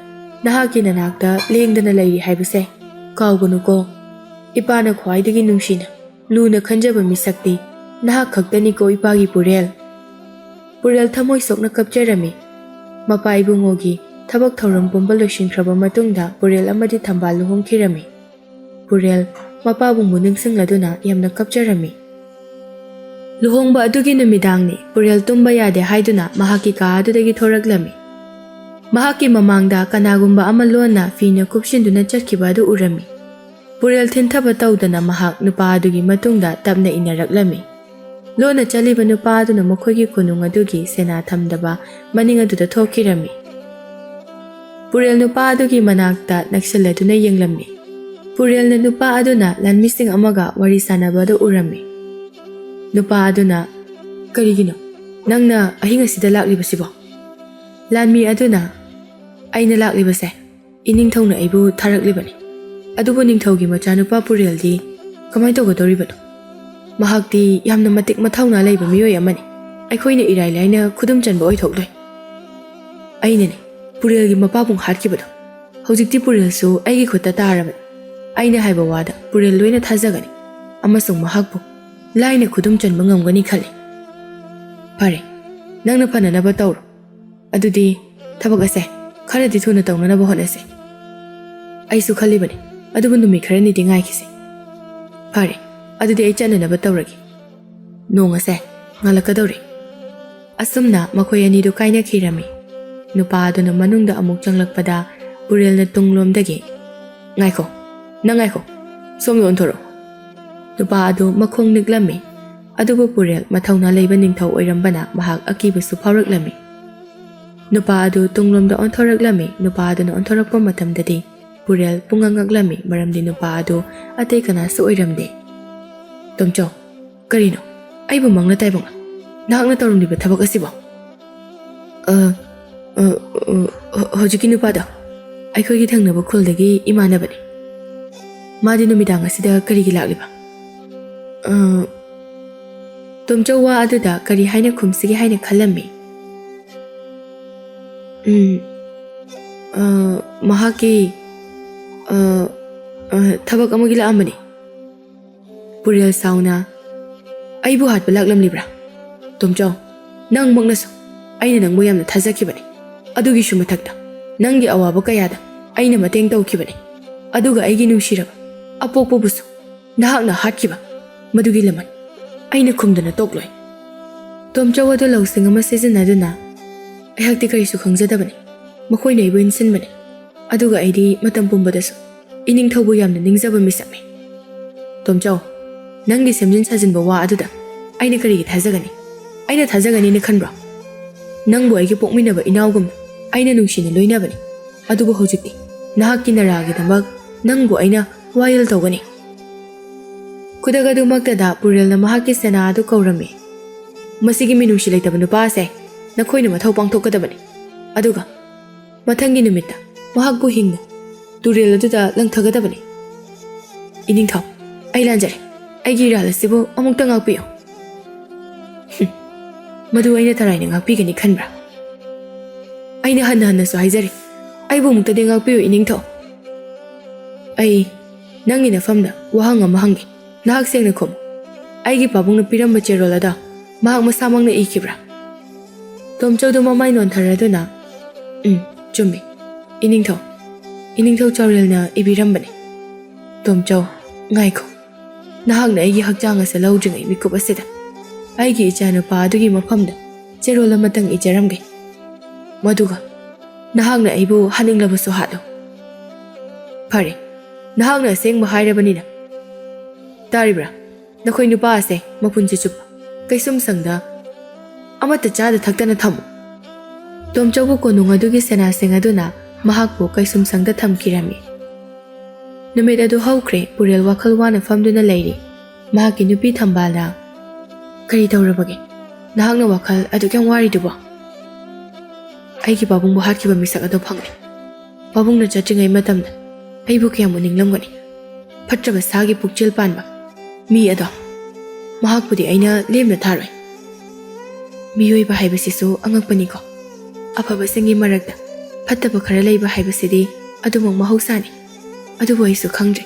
ꯅꯍꯥꯛꯀꯤ ꯅꯅꯥꯛꯇ ꯂꯦꯡꯗꯅ ꯂꯩꯔꯤ ꯍꯥꯏꯕꯁꯦ ꯀꯥꯎꯒꯅꯨꯀꯣ꯫ ꯏꯄꯥꯅ ꯈ꯭ꯋꯥꯏꯗꯒꯤ ꯅꯨꯡꯁꯤꯅ, ꯂꯨꯅ ꯈꯟꯖꯕ ꯃꯤꯁꯛꯇꯤ ꯅꯍꯥꯛ ꯈꯛꯇꯅꯤꯀꯣ, ꯏꯄꯥꯒꯤ ꯄꯨꯔꯦꯜ꯫ ꯄꯨꯔꯦꯜ ꯊꯃꯣꯏ ꯁꯣꯛꯅ ꯀꯞꯆꯔꯝꯃꯤ꯫ ꯃꯄꯥ ꯏꯕꯨꯡꯉꯣꯒꯤ ꯊꯕꯛ ꯊꯧꯔꯝ ꯄꯨꯝꯕ ꯂꯣꯏꯁꯤꯟꯈ꯭ꯔꯕ ꯃꯇꯨꯡꯗ ꯄꯨꯔꯦꯜ ꯑꯃꯗꯤ ꯊꯝꯕꯥꯜ ꯂꯨꯍꯣꯡꯈꯤꯔꯝꯃꯤ꯫ ꯄꯨꯔꯦꯜ ꯃꯄꯥꯕꯨꯡꯕꯨ ꯅꯤꯡꯁꯤꯡꯂꯗꯨꯅ ꯌꯥꯝꯅ ꯀꯞꯆꯔꯝꯃꯤ꯫ ꯂꯨꯍꯣꯡꯕ ꯑꯗꯨꯒꯤ ꯅꯨꯃꯤꯗꯥꯡꯅꯤ꯫ ꯄꯨꯔꯦꯜ ꯇꯨꯝꯕ ꯌꯥꯗꯦ ꯍꯥꯏꯗꯨꯅ ꯃꯍꯥꯛꯀꯤ ꯀꯥ ꯑꯗꯨꯗꯒꯤ ꯊꯣꯔꯛꯂꯝꯃꯤ꯫ ꯃꯍꯥꯛꯀꯤ ꯃꯃꯥꯡꯗ ꯀꯅꯥꯒꯨꯝꯕ ꯑꯃ ꯂꯣꯟꯅ ꯐꯤꯅ ꯀꯨꯞꯁꯤꯟꯗꯨꯅ ꯆꯠꯈꯤꯕ ꯑꯗꯨ ꯎꯔꯝꯃꯤ꯫ ꯄꯨꯔꯦꯜ ꯊꯤꯟꯊꯕ ꯇꯧꯗꯅ ꯃꯍꯥꯛ ꯅꯨꯄꯥ ꯑꯗꯨꯒꯤ ꯃꯇꯨꯡꯗ ꯇꯞꯅ ꯏꯟꯅꯔꯛꯂꯝꯃꯤ꯫ ꯂꯣꯟꯅ ꯆꯠꯂꯤꯕ ꯅꯨꯄꯥ ꯑꯗꯨꯅ ꯃꯈꯣꯏꯒꯤ ꯀꯣꯅꯨꯡ ꯑꯗꯨꯒꯤ ꯁꯦꯅꯥ ꯊꯝꯗꯕ ꯃꯅꯤꯡ ꯑꯗꯨꯗ ꯊꯣꯛꯈꯤꯔꯝꯃꯤ꯫ ꯄꯨꯔꯦꯜ ꯅꯨꯄꯥ ꯑꯗꯨꯒꯤ ꯃꯅꯥꯛꯇ ꯅꯛꯁꯤꯜꯂꯗꯨꯅ ꯌꯦꯡꯂꯝꯃꯤ꯫ ꯄꯨꯔꯦꯜꯅ ꯅꯨꯄꯥ ꯑꯗꯨꯅ ꯂꯥꯟꯃꯤꯁꯤꯡ ꯑꯃꯒ ꯋꯥꯔꯤ ꯁꯥꯟꯅꯕꯗꯨ ꯎꯔꯝꯃꯤ꯫ ꯅꯨꯄꯥ ꯑꯗꯨꯅ, "ꯀꯔꯤꯒꯤꯅꯣ ꯅꯪꯅ ꯑꯍꯤꯡ ꯑꯁꯤꯗ ꯂꯥꯛꯂꯤꯕꯁꯤꯕꯣ?" ꯂꯥꯟꯃꯤ ꯑꯗꯨꯅ, "ꯑꯩꯅ ꯂꯥꯛꯂꯤꯕꯁꯦ ꯏꯅꯤꯡꯊꯧꯅ ꯑꯩꯕꯨ ꯊꯥꯔꯛꯂꯤꯕꯅꯤ꯫ ꯑꯗꯨꯕꯨ ꯅꯤꯡꯊꯧꯒꯤ ꯃꯆꯥꯅꯨꯄꯥ ꯄꯨꯔꯦꯜꯗꯤ ꯀꯃꯥꯏꯅ ꯇꯧꯒꯗꯧꯔꯤꯕꯅꯣ? ꯃꯍꯥꯛꯇꯤ ꯌꯥꯝꯅ ꯃꯇꯤꯛ ꯃꯊꯧꯅꯥ ꯂꯩꯕ ꯃꯤꯑꯣꯏ ꯑꯃꯅꯤ꯫ ꯑꯩꯈꯣꯏꯅ ꯏꯔꯥꯏ ꯂꯥꯏꯅ ꯈꯨꯗꯨꯝ ꯆꯟꯕ ꯑꯣꯏꯊꯣꯛꯂꯣꯏ꯫ ꯑꯩꯅꯅꯦ ꯄꯨꯔꯦꯜꯒꯤ ꯃꯄꯥꯕꯨꯡ ꯍꯥꯠꯈꯤꯕꯗꯣ꯫ ꯍꯧꯖꯤꯛꯇꯤ ꯄꯨꯔꯦꯜꯁꯨ ꯑꯩꯒꯤ ꯈꯨꯠꯇ ꯇꯥꯔꯕꯅꯤ꯫ ꯑꯩꯅ ꯍꯥꯏꯕ ꯋꯥꯗ ꯄꯨꯔꯦꯜ ꯂꯣꯏꯅ ꯊꯥꯖꯒꯅꯤ ꯑꯃꯁꯨꯡ ꯃꯍꯥꯛꯄꯨ ꯂꯥꯏꯅ ꯈꯨꯗꯨꯝ ꯆꯟꯕ ꯉꯝꯒꯅꯤ ꯈꯜꯂꯤ꯫" "ꯐꯔꯦ, ꯅꯪꯅ ꯐꯅꯅꯕ ꯇꯧꯔꯣ꯫ ꯑꯗꯨꯗꯤ ꯊꯕꯛ ꯑꯁꯦ ꯈꯔꯗꯤ ꯊꯨꯅ ꯇꯧꯅꯅꯕ ꯍꯣꯠꯅꯁꯤ꯫" "ꯑꯩꯁꯨ ꯈꯜꯂꯤꯕꯅꯤ, ꯑꯗꯨꯕꯨ ꯅꯨꯃꯤꯠ ꯈꯔꯅꯤꯗꯤ ꯉꯥꯏꯈꯤꯁꯤ꯫" "ꯐꯔꯦ, ꯑꯗꯨꯗꯤ ꯑꯩ ꯆꯠꯅꯅꯕ ꯇꯧꯔꯒꯦ꯫ ꯅꯣꯡ ꯑꯁꯦ ꯉꯥꯜꯂꯛꯀꯗꯧꯔꯦ꯫" ꯑꯁꯨꯝꯅ ꯃꯈꯣꯏ ꯑꯅꯤꯗꯨ ꯀꯥꯏꯅꯈꯤꯔꯝꯃꯤ꯫ ꯅꯨꯄꯥ ꯑꯗꯨꯅ ꯃꯅꯨꯡꯗ ꯑꯃꯨꯛ ꯆꯪꯂꯛꯄꯗ ꯄꯨꯔꯦꯜꯅ ꯇꯨꯡꯂꯣꯝꯗꯒꯤ, "ꯉꯥꯏꯈꯣ, ꯅꯪ ꯉꯥꯏꯈꯣ, ꯁꯣꯝꯗ ꯑꯣꯟꯊꯣꯔꯛꯎ꯫" ꯅꯨꯄꯥ ꯑꯗꯨ ꯃꯈꯣꯡ ꯅꯤꯛꯂꯝꯃꯤ꯫ ꯑꯗꯨꯕꯨ ꯄꯨꯔꯦꯜ ꯃꯊꯧꯅꯥ ꯂꯩꯕ ꯅꯤꯡꯊꯧ ꯑꯣꯏꯔꯝꯕꯅ ꯃꯍꯥꯛ ꯑꯀꯤꯕꯁꯨ ꯐꯥꯎꯔꯛꯂꯝꯃꯤ꯫ ꯅꯨꯄꯥ ꯑꯗꯨ ꯇꯨꯡꯂꯣꯝꯗ ꯑꯣꯟꯊꯣꯔꯛꯂꯝꯃꯤ꯫ ꯅꯨꯄꯥ ꯑꯗꯨꯅ ꯑꯣꯟꯊꯣꯔꯛꯄ ꯃꯇꯝꯗꯗꯤ ꯄꯨꯔꯦꯜ ꯄꯨꯡꯉꯛ ꯉꯛꯂꯝꯃꯤ, ꯃꯔꯝꯗꯤ ꯅꯨꯄꯥ ꯑꯗꯨ ꯑꯇꯩ ꯀꯅꯥꯁꯨ ꯑꯣꯏꯔꯝꯗꯦ꯫ "ꯇꯣꯝꯆꯧ, ꯀꯔꯤꯅꯣ? ꯑꯩꯕꯨ ꯃꯪꯂ ꯇꯥꯏꯕꯪꯂ ꯅꯍꯥꯛꯅ ꯇꯧꯔꯝꯂꯤꯕ ꯊꯕꯛ ꯑꯁꯤꯕꯣ?" "ꯑ, ꯑ, ꯑ, ꯍ-, ꯍꯧꯖꯤꯛꯀꯤ ꯅꯨꯄꯥꯗꯣ, ꯑꯩꯈꯣꯏꯒꯤ ꯊꯪꯅꯕ ꯈꯨꯜꯗꯒꯤ ꯏꯃꯥꯟꯅꯕꯅꯤ꯫ ꯃꯥꯗꯤ ꯅꯨꯃꯤꯗꯥꯡ ꯑꯁꯤꯗ ꯀꯔꯤꯒꯤ ꯂꯥꯛꯂꯤꯕ? ꯑ, ꯇꯣꯝꯆꯧ ꯋꯥ ꯑꯗꯨꯗ ꯀꯔꯤ ꯍꯥꯏꯅ ꯈꯨꯝꯁꯤꯒꯦ ꯍꯥꯏꯅ ꯈꯜꯂꯝꯃꯤ꯫ "ꯎꯝ, ꯑ, ꯃꯍꯥꯛꯀꯤ, ꯑ, ꯑ, ꯊꯕꯛ ꯑꯃꯒꯤ ꯂꯥꯛꯑꯝꯕꯅꯤ꯫" ꯄꯨꯔꯦꯜ ꯁꯥꯎꯅ, "ꯑꯩꯕꯨ ꯍꯥꯠꯄ ꯂꯥꯛꯂꯝꯂꯤꯕ꯭ꯔꯥ? ꯇꯣꯝꯆꯧ, ꯅꯪꯃꯛꯅꯁꯨ ꯑꯩꯅ ꯅꯪꯕꯨ ꯌꯥꯝꯅ ꯊꯥꯖꯈꯤꯕꯅꯤ꯫ ꯑꯗꯨꯒꯤꯁꯨ ꯃꯊꯛꯇ ꯅꯪꯒꯤ ꯑꯋꯥꯕ ꯀꯌꯥꯗ ꯑꯩꯅ ꯃꯇꯦꯡ ꯇꯧꯈꯤꯕꯅꯤ꯫ ꯑꯗꯨꯒ ꯑꯩꯒꯤ ꯅꯨꯡꯁꯤꯔꯕ ꯑꯄꯣꯛꯄꯕꯨꯁꯨ ꯅꯍꯥꯛꯅ ꯍꯥꯠꯈꯤꯕ꯫ ꯃꯗꯨꯒꯤ ꯂꯃꯟ ꯑꯩꯅ ꯈꯨꯝꯗꯅ ꯇꯣꯛꯂꯣꯏ꯫" ꯇꯣꯝꯆꯧ ꯑꯗꯨ ꯂꯧꯁꯤꯡ ꯑꯃ ꯁꯤꯖꯤꯟꯅꯗꯨꯅ, "ꯑꯩꯍꯥꯛꯇꯤ ꯀꯔꯤꯁꯨ ꯈꯪꯖꯗꯕꯅꯤ꯫ ꯃꯈꯣꯏꯅ ꯑꯩꯕꯨ ꯏꯟꯁꯤꯟꯕꯅꯤ꯫ ꯑꯗꯨꯒ ꯑꯩꯗꯤ ꯃꯇꯝ ꯄꯨꯝꯕꯗꯁꯨ ꯏꯅꯤꯡꯊꯧꯕꯨ ꯌꯥꯝꯅ ꯅꯤꯡꯖꯕ ꯃꯤꯁꯛꯅꯤ꯫ ꯇꯣꯝꯆꯧ, ꯅꯪꯒꯤ ꯁꯦꯝꯖꯤꯟ ꯁꯥꯖꯤꯟꯕ ꯋꯥ ꯑꯗꯨꯗ ꯑꯩꯅ ꯀꯔꯤꯒꯤ ꯊꯥꯖꯒꯅꯤ? ꯑꯩꯅ ꯊꯥꯖꯒꯅꯤꯅ ꯈꯟꯕ꯭ꯔꯣ? ꯅꯪꯕꯨ ꯑꯩꯒꯤ ꯄꯣꯛꯃꯤꯟꯅꯕ ꯏꯅꯥꯎꯒꯨꯝꯅ ꯑꯩꯅ ꯅꯨꯡꯁꯤꯅ ꯂꯣꯏꯅꯕꯅꯤ꯫ ꯑꯗꯨꯕꯨ ꯍꯧꯖꯤꯛꯇꯤ ꯅꯍꯥꯛꯀꯤ ꯅꯔꯥꯒꯤꯗꯃꯛ ꯅꯪꯕꯨ ꯑꯩꯅ ꯋꯥꯌꯦꯜ ꯇꯧꯒꯅꯤ꯫" ꯈꯨꯗꯛ ꯑꯗꯨꯃꯛꯇꯗ ꯄꯨꯔꯦꯜꯅ ꯃꯍꯥꯛꯀꯤ ꯁꯦꯅꯥ ꯑꯗꯨ ꯀꯧꯔꯝꯃꯤ꯫ "ꯃꯁꯤꯒꯤ ꯃꯤꯅꯨꯡꯁꯤ ꯂꯩꯇꯕ ꯅꯨꯄꯥ ꯑꯁꯦ ꯅꯈꯣꯏꯅ ꯃꯊꯧ ꯄꯥꯡꯊꯣꯛꯀꯗꯕꯅꯤ꯫ ꯑꯗꯨꯒ ꯃꯊꯪꯒꯤ ꯅꯨꯃꯤꯠꯇ ꯃꯍꯥꯛꯄꯨ ꯍꯤꯡꯅ ꯇꯨꯔꯦꯜ ꯑꯗꯨꯗ ꯂꯪꯊꯒꯗꯕꯅꯤ꯫" "ꯏꯅꯤꯡꯊꯧ, ꯑꯩ ꯂꯥꯟꯖꯔꯦ꯫ ꯑꯩꯒꯤ ꯏꯔꯥꯜ ꯑꯁꯤꯕꯨ ꯑꯃꯨꯛꯇ ꯉꯥꯛꯄꯤꯌꯨ꯫" "ꯍꯨꯝ, ꯃꯗꯨ ꯑꯩꯅ ꯇꯔꯥꯏꯅ ꯉꯥꯛꯄꯤꯒꯅꯤ ꯈꯟꯕ꯭ꯔꯥ? ꯑꯩꯅ ꯍꯟꯅ ꯍꯟꯅꯁꯨ ꯍꯥꯏꯖꯔꯤ, ꯑꯩꯕꯨ ꯑꯃꯨꯛꯇꯗꯤ ꯉꯥꯛꯄꯤꯌꯨ, ꯏꯅꯤꯡꯊꯧ꯫ ꯑꯩ ꯅꯪꯒꯤ ꯅꯐꯝꯗ ꯋꯥꯍꯪ ꯑꯃ ꯍꯪꯒꯦ꯫ ꯅꯍꯥꯛ ꯁꯦꯡꯅ ꯈꯨꯝꯃꯨ꯫ ꯑꯩꯒꯤ ꯄꯥꯕꯨꯡꯅ ꯄꯤꯔꯝꯕ ꯆꯦꯔꯣꯜ ꯑꯗꯣ ꯃꯍꯥꯛ ꯃꯁꯥꯃꯛꯅ ꯏꯈꯤꯕ꯭ꯔꯥ?" ꯇꯣꯝꯆꯧꯗꯨ ꯃꯃꯥꯏ ꯅꯣꯟꯊꯔꯗꯨꯅ, "ꯎꯝ, ꯆꯨꯝꯃꯤ꯫ ꯏꯅꯤꯡꯊꯧ, ꯏꯅꯤꯡꯊꯧ ꯆꯥꯎꯔꯦꯜꯅ ꯏꯕꯤꯔꯝꯕꯅꯤ꯫" "ꯇꯣꯝꯆꯧ, ꯉꯥꯏꯈꯣ꯫ ꯅꯍꯥꯛꯅ ꯑꯩꯒꯤ ꯍꯛꯆꯥꯡ ꯑꯁꯤ ꯂꯧꯗ꯭ꯔꯤꯉꯩ ꯃꯤꯀꯨꯞ ꯑꯁꯤꯗ ꯑꯩꯒꯤ ꯏꯆꯥꯅꯨꯄꯥ ꯑꯗꯨꯒꯤ ꯃꯐꯝꯗ ꯆꯦꯔꯣꯜ ꯑꯃꯇꯪ ꯏꯖꯔꯝꯒꯦ꯫ ꯃꯗꯨꯒ ꯅꯍꯥꯛꯅ ꯑꯩꯕꯨ ꯍꯥꯠꯅꯤꯡꯂꯕꯁꯨ ꯍꯥꯠꯂꯨ꯫ ꯐꯔꯦ, ꯅꯍꯥꯛꯅ ꯑꯁꯦꯡꯕ ꯍꯥꯏꯔꯕꯅꯤꯅ꯫ ꯇꯥꯔꯤꯕ꯭ꯔꯥ? ꯅꯈꯣꯏ ꯅꯨꯄꯥ ꯑꯁꯦ ꯃꯄꯨꯟꯁꯤ ꯆꯨꯞꯄ ꯀꯩꯁꯨꯝꯁꯪꯗ ꯑꯃꯠꯇ ꯆꯥꯗ ꯊꯛꯇꯅ ꯊꯝꯃꯨ꯫" ꯇꯣꯝꯆꯧꯕꯨ ꯀꯣꯅꯨꯡ ꯑꯗꯨꯒꯤ ꯁꯦꯅꯥꯁꯤꯡ ꯑꯗꯨꯅ ꯃꯍꯥꯛꯄꯨ ꯀꯩꯁꯨꯝꯁꯪꯗ ꯊꯝꯈꯤꯔꯝꯃꯤ꯫ ꯅꯨꯃꯤꯠ ꯑꯗꯨ ꯍꯧꯈ꯭ꯔꯦ꯫ ꯄꯨꯔꯦꯜ ꯋꯥꯈꯜ ꯋꯥꯅ ꯐꯝꯗꯨꯅ ꯂꯩꯔꯤ꯫ ꯃꯍꯥꯛꯀꯤ ꯅꯨꯄꯤ ꯊꯝꯕꯥꯜꯅ, "ꯀꯔꯤ ꯇꯧꯔꯕꯒꯦ? ꯅꯍꯥꯛꯅ ꯋꯥꯈꯜ ꯑꯗꯨꯛ ꯌꯥꯝ ꯋꯥꯔꯤꯗꯨꯕꯣ?" "ꯑꯩꯒꯤ ꯄꯥꯕꯨꯡꯕꯨ ꯍꯥꯠꯈꯤꯕ ꯃꯤꯁꯛ ꯑꯗꯨ ꯐꯪꯂꯦ꯫" ꯄꯥꯕꯨꯡꯅ ꯆꯠꯇ꯭ꯔꯤꯉꯩ ꯃꯇꯝꯗ ꯑꯩꯕꯨ ꯀꯌꯥꯝ ꯎꯅꯤꯡꯂꯝꯒꯅꯤ? ꯐꯠꯇ꯭ꯔꯕ ꯁꯥꯒꯤ ꯄꯨꯛꯆꯦꯜ ꯄꯥꯟꯕ ꯃꯤ ꯑꯗꯣ꯫ ꯃꯍꯥꯛꯄꯨꯗꯤ ꯑꯩꯅ ꯂꯦꯝꯅ ꯊꯥꯔꯣꯏ꯫ ꯃꯤꯑꯣꯏꯕ ꯍꯥꯏꯕꯁꯤꯁꯨ ꯑꯉꯛꯄꯅꯤꯀꯣ꯫ ꯑꯐꯕꯁꯤꯡꯒꯤ ꯃꯔꯛꯇ ꯐꯠꯇꯕ ꯈꯔ ꯂꯩꯕ ꯍꯥꯏꯕꯁꯤꯗꯤ ꯑꯗꯨꯃꯛ ꯃꯍꯧꯁꯥꯅꯤ꯫ ꯑꯗꯨꯕꯨ ꯑꯩꯁꯨ ꯈꯪꯗ꯭ꯔꯦ,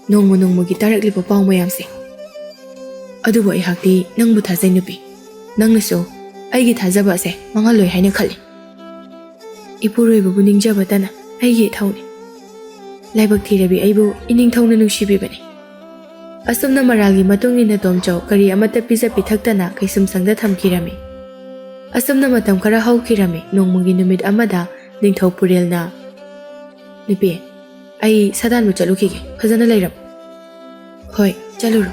ꯅꯣꯡꯃ ꯅꯣꯡꯃꯒꯤ ꯇꯥꯔꯛꯂꯤꯕ ꯄꯥꯎ ꯃꯌꯥꯝꯁꯦ꯫ ꯑꯗꯨꯕꯨ ꯑꯩꯍꯥꯛꯇꯤ ꯅꯪꯕꯨ ꯊꯥꯖꯩ ꯅꯨꯄꯤ꯫ ꯅꯪꯅꯁꯨ ꯑꯩꯒꯤ ꯊꯥꯖꯕ ꯑꯁꯦ ꯃꯥꯡꯍꯜꯂꯣꯏ ꯍꯥꯏꯅ ꯈꯜꯂꯤ꯫ ꯏꯄꯨꯔꯣꯏꯕꯕꯨ ꯅꯤꯡꯖꯕꯇꯅ ꯑꯩꯒꯤ ꯏꯊꯧꯅꯤ꯫ ꯂꯥꯏꯕꯛ ꯊꯤꯔꯕꯤ ꯑꯩꯕꯨ ꯏꯅꯤꯡꯊꯧꯅ ꯅꯨꯡꯁꯤꯕꯤꯕꯅꯤ꯫ ꯑꯁꯨꯝꯅ ꯃꯔꯥꯜꯒꯤ ꯃꯇꯨꯡ ꯏꯟꯅ ꯇꯣꯝꯆꯧ ꯀꯔꯤ ꯑꯃꯠꯇ ꯄꯤꯖ ꯄꯤꯊꯛꯇꯅ ꯀꯩꯁꯨꯝꯁꯪꯗ ꯊꯝꯈꯤꯔꯝꯃꯤ꯫ ꯑꯁꯨꯝꯅ ꯃꯇꯝ ꯈꯔ ꯍꯧꯈꯤꯔꯝꯃꯤ꯫ ꯅꯣꯡꯃꯒꯤ ꯅꯨꯃꯤꯠ ꯑꯃꯗ ꯅꯤꯡꯊꯧ ꯄꯨꯔꯦꯜꯅ, "ꯅꯨꯄꯤ, ꯑꯩ ꯁꯥꯗꯥꯟꯕ ꯆꯠꯂꯨꯈꯤꯒꯦ, ꯐꯖꯅ ꯂꯩꯔꯝꯃꯨ꯫" "ꯍꯣꯏ, ꯆꯠꯂꯨꯔꯣ꯫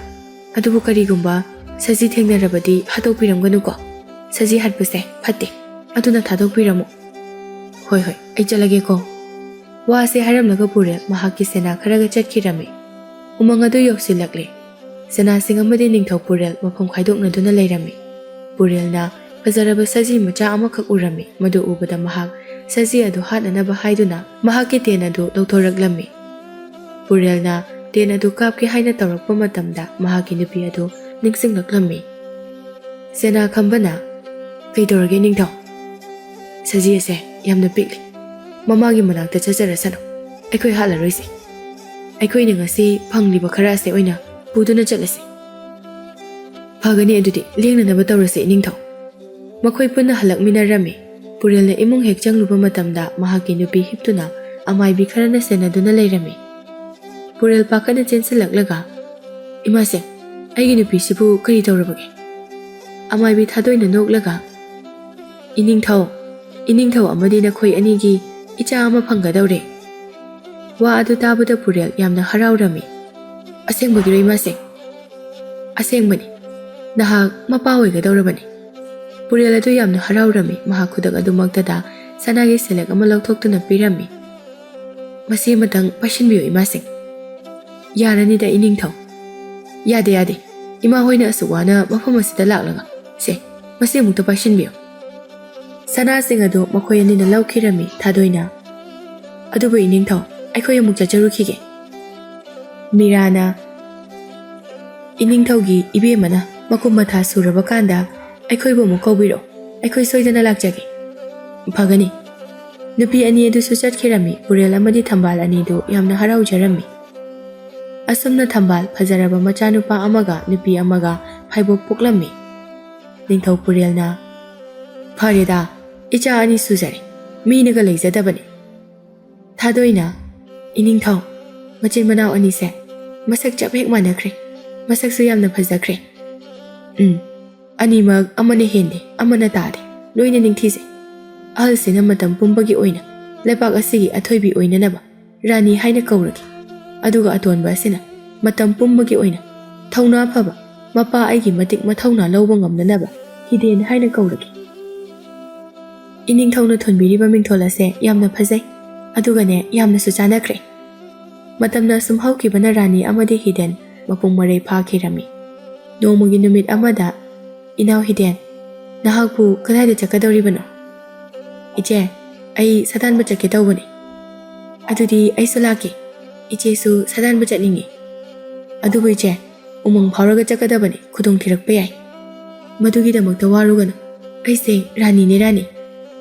ꯑꯗꯨꯕꯨ ꯀꯔꯤꯒꯨꯝꯕ ꯁꯖꯤ ꯊꯦꯡꯅꯔꯕꯗꯤ ꯍꯥꯠꯇꯣꯛꯄꯤꯔꯝꯒꯅꯨꯀꯣ꯫ ꯁꯖꯤ ꯍꯥꯠꯄꯁꯦ ꯐꯠꯇꯦ, ꯑꯗꯨꯅ ꯊꯥꯗꯣꯛꯄꯤꯔꯝꯃꯨ꯫" "ꯍꯣꯏ, ꯍꯣꯏ, ꯑꯩ ꯆꯠꯂꯒꯦꯀꯣ꯫" ꯋꯥꯁꯦ ꯍꯥꯏꯔꯝꯂꯒ ꯄꯨꯔꯦꯜ ꯃꯍꯥꯛꯀꯤ ꯁꯦꯅꯥ ꯈꯔꯒ ꯆꯠꯈꯤꯔꯝꯃꯤ꯫ ꯎꯃꯪ ꯑꯗꯨ ꯌꯧꯁꯤꯜꯂꯛꯂꯦ꯫ ꯁꯦꯅꯥꯁꯤꯡ ꯑꯃꯗꯤ ꯅꯤꯡꯊꯧ ꯄꯨꯔꯦꯜ ꯃꯐꯝ ꯈꯥꯏꯗꯣꯛꯅꯗꯨꯅ ꯂꯩꯔꯝꯃꯤ꯫ ꯄꯨꯔꯦꯜꯅ ꯐꯖꯔꯕ ꯁꯖꯤ ꯃꯆꯥ ꯑꯃꯈꯛ ꯎꯔꯝꯃꯤ꯫ ꯃꯗꯨ ꯎꯕꯗ ꯃꯍꯥꯛ ꯁꯖꯤ ꯑꯗꯨ ꯍꯥꯠꯅꯅꯕ ꯍꯥꯏꯗꯨꯅ ꯃꯍꯥꯛꯀꯤ ꯇꯦꯟ ꯑꯗꯨ ꯂꯧꯊꯣꯔꯛꯂꯝꯃꯤ꯫ ꯄꯨꯔꯦꯜꯅ ꯇꯦꯟ ꯑꯗꯨ ꯀꯥꯞꯀꯦ ꯍꯥꯏꯅ ꯇꯧꯔꯛꯄ ꯃꯇꯝꯗ ꯃꯍꯥꯛꯀꯤ ꯅꯨꯄꯤ ꯑꯗꯨ ꯅꯤꯡꯁꯤꯡꯂꯛꯂꯝꯃꯤ꯫ ꯁꯦꯅꯥ ꯈꯝꯕꯅ, "ꯀꯩꯗꯧꯔꯒꯦ ꯅꯤꯡꯊꯧ?" "ꯁꯖꯤ ꯑꯁꯦ ꯌꯥꯝꯅ ꯄꯤꯛꯂꯤ꯫ ꯃꯃꯥꯒꯤ ꯃꯅꯥꯛꯇ ꯆꯠꯆꯔꯁꯅꯨ꯫ ꯑꯩꯈꯣꯏ ꯍꯥꯠꯂꯔꯣꯏꯁꯤ꯫ ꯑꯩꯈꯣꯏꯅ ꯉꯁꯤ ꯐꯪꯂꯤꯕ ꯈꯔ ꯑꯁꯦ ꯑꯣꯏꯅ ꯄꯨꯗꯨꯅ ꯆꯠꯂꯁꯤ꯫" "ꯐꯒꯅꯤ, ꯑꯗꯨꯗꯤ ꯂꯦꯡꯅꯅꯕ ꯇꯧꯔꯁꯤ ꯏꯅꯤꯡꯊꯧ꯫" ꯃꯈꯣꯏ ꯄꯨꯟꯅ ꯍꯜꯂꯛꯃꯤꯟꯅꯔꯝꯃꯤ꯫ ꯄꯨꯔꯦꯜꯅ ꯏꯃꯨꯡ ꯍꯦꯛ ꯆꯪꯂꯨꯕ ꯃꯇꯝꯗ ꯃꯍꯥꯛꯀꯤ ꯅꯨꯄꯤ ꯍꯤꯞꯇꯨꯅ ꯑꯃꯥꯏꯕꯤ ꯈꯔꯅ ꯁꯦꯟꯅꯗꯨꯅ ꯂꯩꯔꯝꯃꯤ꯫ ꯄꯨꯔꯦꯜ ꯄꯥꯈꯠꯅ ꯆꯦꯟꯁꯤꯜꯂꯛꯂꯒ, "ꯏꯃꯥꯁꯦ, ꯑꯩꯒꯤ ꯅꯨꯄꯤꯁꯤꯕꯨ ꯀꯔꯤ ꯇꯧꯔꯕꯒꯦ?" ꯑꯃꯥꯏꯕꯤ ꯊꯥꯗꯣꯏꯅ ꯅꯣꯛꯂꯒ, "ꯏꯅꯤꯡꯊꯧ, ꯏꯅꯤꯡꯊꯧ ꯑꯃꯗꯤ ꯅꯈꯣꯏ ꯑꯅꯤꯒꯤ ꯏꯆꯥ ꯑꯃ ꯐꯪꯒꯗꯧꯔꯦ꯫" ꯋꯥ ꯑꯗꯨ ꯇꯥꯕꯗ ꯄꯨꯔꯦꯜ ꯌꯥꯝꯅ ꯍꯔꯥꯎꯔꯝꯃꯤ꯫ "ꯑꯁꯦꯡꯕꯒꯤꯔꯣ ꯏꯃꯥꯁꯦ?" "ꯑꯁꯦꯡꯕꯅꯤ꯫ ꯅꯍꯥꯛ ꯃꯄꯥ ꯑꯣꯏꯒꯗꯧꯔꯕꯅꯤ꯫" ꯄꯨꯔꯦꯜ ꯑꯗꯨ ꯌꯥꯝꯅ ꯍꯔꯥꯎꯔꯝꯃꯤ꯫ ꯃꯍꯥꯛ ꯈꯨꯗꯛ ꯑꯗꯨꯃꯛꯇꯗ ꯁꯅꯥꯒꯤ ꯁꯦꯂꯦꯛ ꯑꯃ ꯂꯧꯊꯣꯛꯇꯨꯅ ꯄꯤꯔꯝꯃꯤ꯫ "ꯃꯁꯤ ꯑꯃꯇꯪ ꯄꯥꯏꯁꯤꯟꯕꯤꯌꯨ ꯏꯃꯥꯁꯤꯡ꯫" "ꯌꯥꯔꯅꯤꯗ ꯏꯅꯤꯡꯊꯧ꯫" "ꯌꯥꯗꯦ, ꯌꯥꯗꯦ꯫ ꯏꯃꯥ ꯍꯣꯏꯅ ꯑꯁꯨꯛ ꯋꯥꯅ ꯃꯐꯝ ꯑꯁꯤꯗ ꯂꯥꯛꯂꯒ꯫ ꯁꯦ, ꯃꯁꯤ ꯑꯃꯨꯛꯇ ꯄꯥꯏꯁꯤꯟꯕꯤꯌꯨ꯫" ꯁꯅꯥꯁꯤꯡ ꯑꯗꯨ ꯃꯈꯣꯏ ꯑꯅꯤꯅ ꯂꯧꯈꯤꯔꯝꯃꯤ꯫ ꯊꯥꯗꯣꯏꯅ, "ꯑꯗꯨꯕꯨ ꯏꯅꯤꯡꯊꯧ, ꯑꯩꯈꯣꯏ ꯑꯃꯨꯛ ꯆꯠꯆꯔꯨꯈꯤꯒꯦ꯫" ꯃꯤꯔꯥꯅ, "ꯏꯅꯤꯡꯊꯧꯒꯤ ꯏꯕꯦꯝꯃꯅ ꯃꯈꯨꯝ ꯃꯊꯥ ꯁꯨꯔꯕ ꯀꯥꯟꯗ ꯑꯩꯈꯣꯏꯕꯨ ꯑꯃꯨꯛ ꯀꯧꯕꯤꯔꯛꯎ, ꯑꯩꯈꯣꯏ ꯁꯣꯏꯗꯅ ꯂꯥꯛꯆꯒꯦ꯫" "ꯐꯒꯅꯤ꯫" ꯅꯨꯄꯤ ꯑꯅꯤ ꯑꯗꯨꯁꯨ ꯆꯠꯈꯤꯔꯝꯃꯤ꯫ ꯄꯨꯔꯦꯜ ꯑꯃꯗꯤ ꯊꯝꯕꯥꯜ ꯑꯅꯤꯗꯨ ꯌꯥꯝꯅ ꯍꯔꯥꯎꯖꯔꯝꯃꯤ꯫ ꯑꯁꯨꯝꯅ ꯊꯝꯕꯥꯜ ꯐꯖꯔꯕ ꯃꯆꯥꯅꯨꯄꯥ ꯑꯃꯒ ꯅꯨꯄꯤ ꯑꯃꯒ ꯐꯥꯏꯕꯣꯛ ꯄꯣꯛꯂꯝꯃꯤ꯫ ꯅꯤꯡꯊꯧ ꯄꯨꯔꯦꯜꯅ, "ꯐꯔꯦꯗ, ꯏꯆꯥ ꯑꯅꯤ ꯁꯨꯖꯔꯦ, ꯃꯤꯅꯒ ꯂꯩꯖꯗꯕꯅꯤ꯫" ꯊꯥꯗꯣꯏꯅ, "ꯏꯅꯤꯡꯊꯧ, ꯃꯆꯤꯟ ꯃꯅꯥꯎ ꯑꯅꯤꯁꯦ ꯃꯁꯛ ꯆꯞ ꯍꯦꯛ ꯃꯥꯟꯅꯈ꯭ꯔꯦ, ꯃꯁꯛꯁꯨ ꯌꯥꯝꯅ ꯐꯖꯈ꯭ꯔꯦ꯫" "ꯎꯝ, ꯑꯅꯤꯃꯛ ꯑꯃꯅ ꯍꯦꯟꯗꯦ, ꯑꯃꯅ ꯇꯥꯗꯦ, ꯂꯣꯏꯅ ꯅꯤꯡꯊꯤꯖꯩ꯫ ꯑꯍꯜꯁꯤꯅ ꯃꯇꯝ ꯄꯨꯝꯕꯒꯤ ꯑꯣꯏꯅ ꯂꯩꯕꯥꯛ ꯑꯁꯤꯒꯤ ꯑꯊꯣꯏꯕꯤ ꯑꯣꯏꯅꯅꯕ ꯔꯥꯅꯤ ꯍꯥꯏꯅ ꯀꯧꯔꯒꯦ꯫ ꯑꯗꯨꯒ ꯑꯇꯣꯟꯕ ꯑꯁꯤꯅ ꯃꯇꯝ ꯄꯨꯝꯕꯒꯤ ꯑꯣꯏꯅ ꯊꯧꯅꯥ ꯐꯕ, ꯃꯄꯥ ꯑꯩꯒꯤ ꯃꯇꯤꯛ ꯃꯊꯧꯅꯥ ꯂꯧꯕ ꯉꯝꯅꯅꯕ ꯍꯤꯗꯦꯟ ꯍꯥꯏꯅ ꯀꯧꯔꯒꯦ꯫" ꯏꯅꯤꯡꯊꯧꯅ ꯊꯣꯟꯕꯤꯔꯤꯕ ꯃꯤꯡꯊꯣꯜ ꯑꯁꯦ ꯌꯥꯝꯅ ꯐꯖꯩ, ꯑꯗꯨꯒꯅꯦ, ꯌꯥꯝꯅꯁꯨ ꯆꯥꯟꯅꯈ꯭ꯔꯦ꯫ ꯃꯇꯝꯅ ꯑꯁꯨꯝ ꯍꯧꯈꯤꯕꯅ ꯔꯥꯅꯤ ꯑꯃꯗꯤ ꯍꯤꯗꯦꯟ ꯃꯄꯨꯡ ꯃꯔꯩ ꯐꯥꯈꯤꯔꯝꯃꯤ꯫ ꯅꯣꯡꯃꯒꯤ ꯅꯨꯃꯤꯠ ꯑꯃꯗ, "ꯏꯅꯥꯎ ꯍꯤꯗꯦꯟ, ꯅꯍꯥꯛꯄꯨ ꯀꯗꯥꯏꯗ ꯆꯠꯀꯗꯧꯔꯤꯕꯅꯣ?" "ꯏꯆꯦ, ꯑꯩ ꯁꯥꯗꯥꯟꯕ ꯆꯠꯀꯦ ꯇꯧꯕꯅꯤ꯫" "ꯑꯗꯨꯗꯤ ꯑꯩꯁꯨ ꯂꯥꯛꯀꯦ꯫ ꯏꯆꯦꯁꯨ ꯁꯥꯗꯥꯟꯕ ꯆꯠꯅꯤꯡꯉꯤ꯫ ꯑꯗꯨꯕꯨ ꯏꯆꯦ, ꯎꯃꯪ ꯐꯥꯎꯔꯒ ꯆꯠꯀꯗꯕꯅꯤ, ꯈꯨꯗꯣꯡ ꯊꯤꯔꯛꯄ ꯌꯥꯏ꯫ ꯃꯗꯨꯒꯤꯗꯃꯛꯇ ꯋꯥꯔꯨꯒꯅꯨ, ꯑꯩꯁꯦ ꯔꯥꯅꯤꯅꯦ, ꯔꯥꯅꯤ꯫"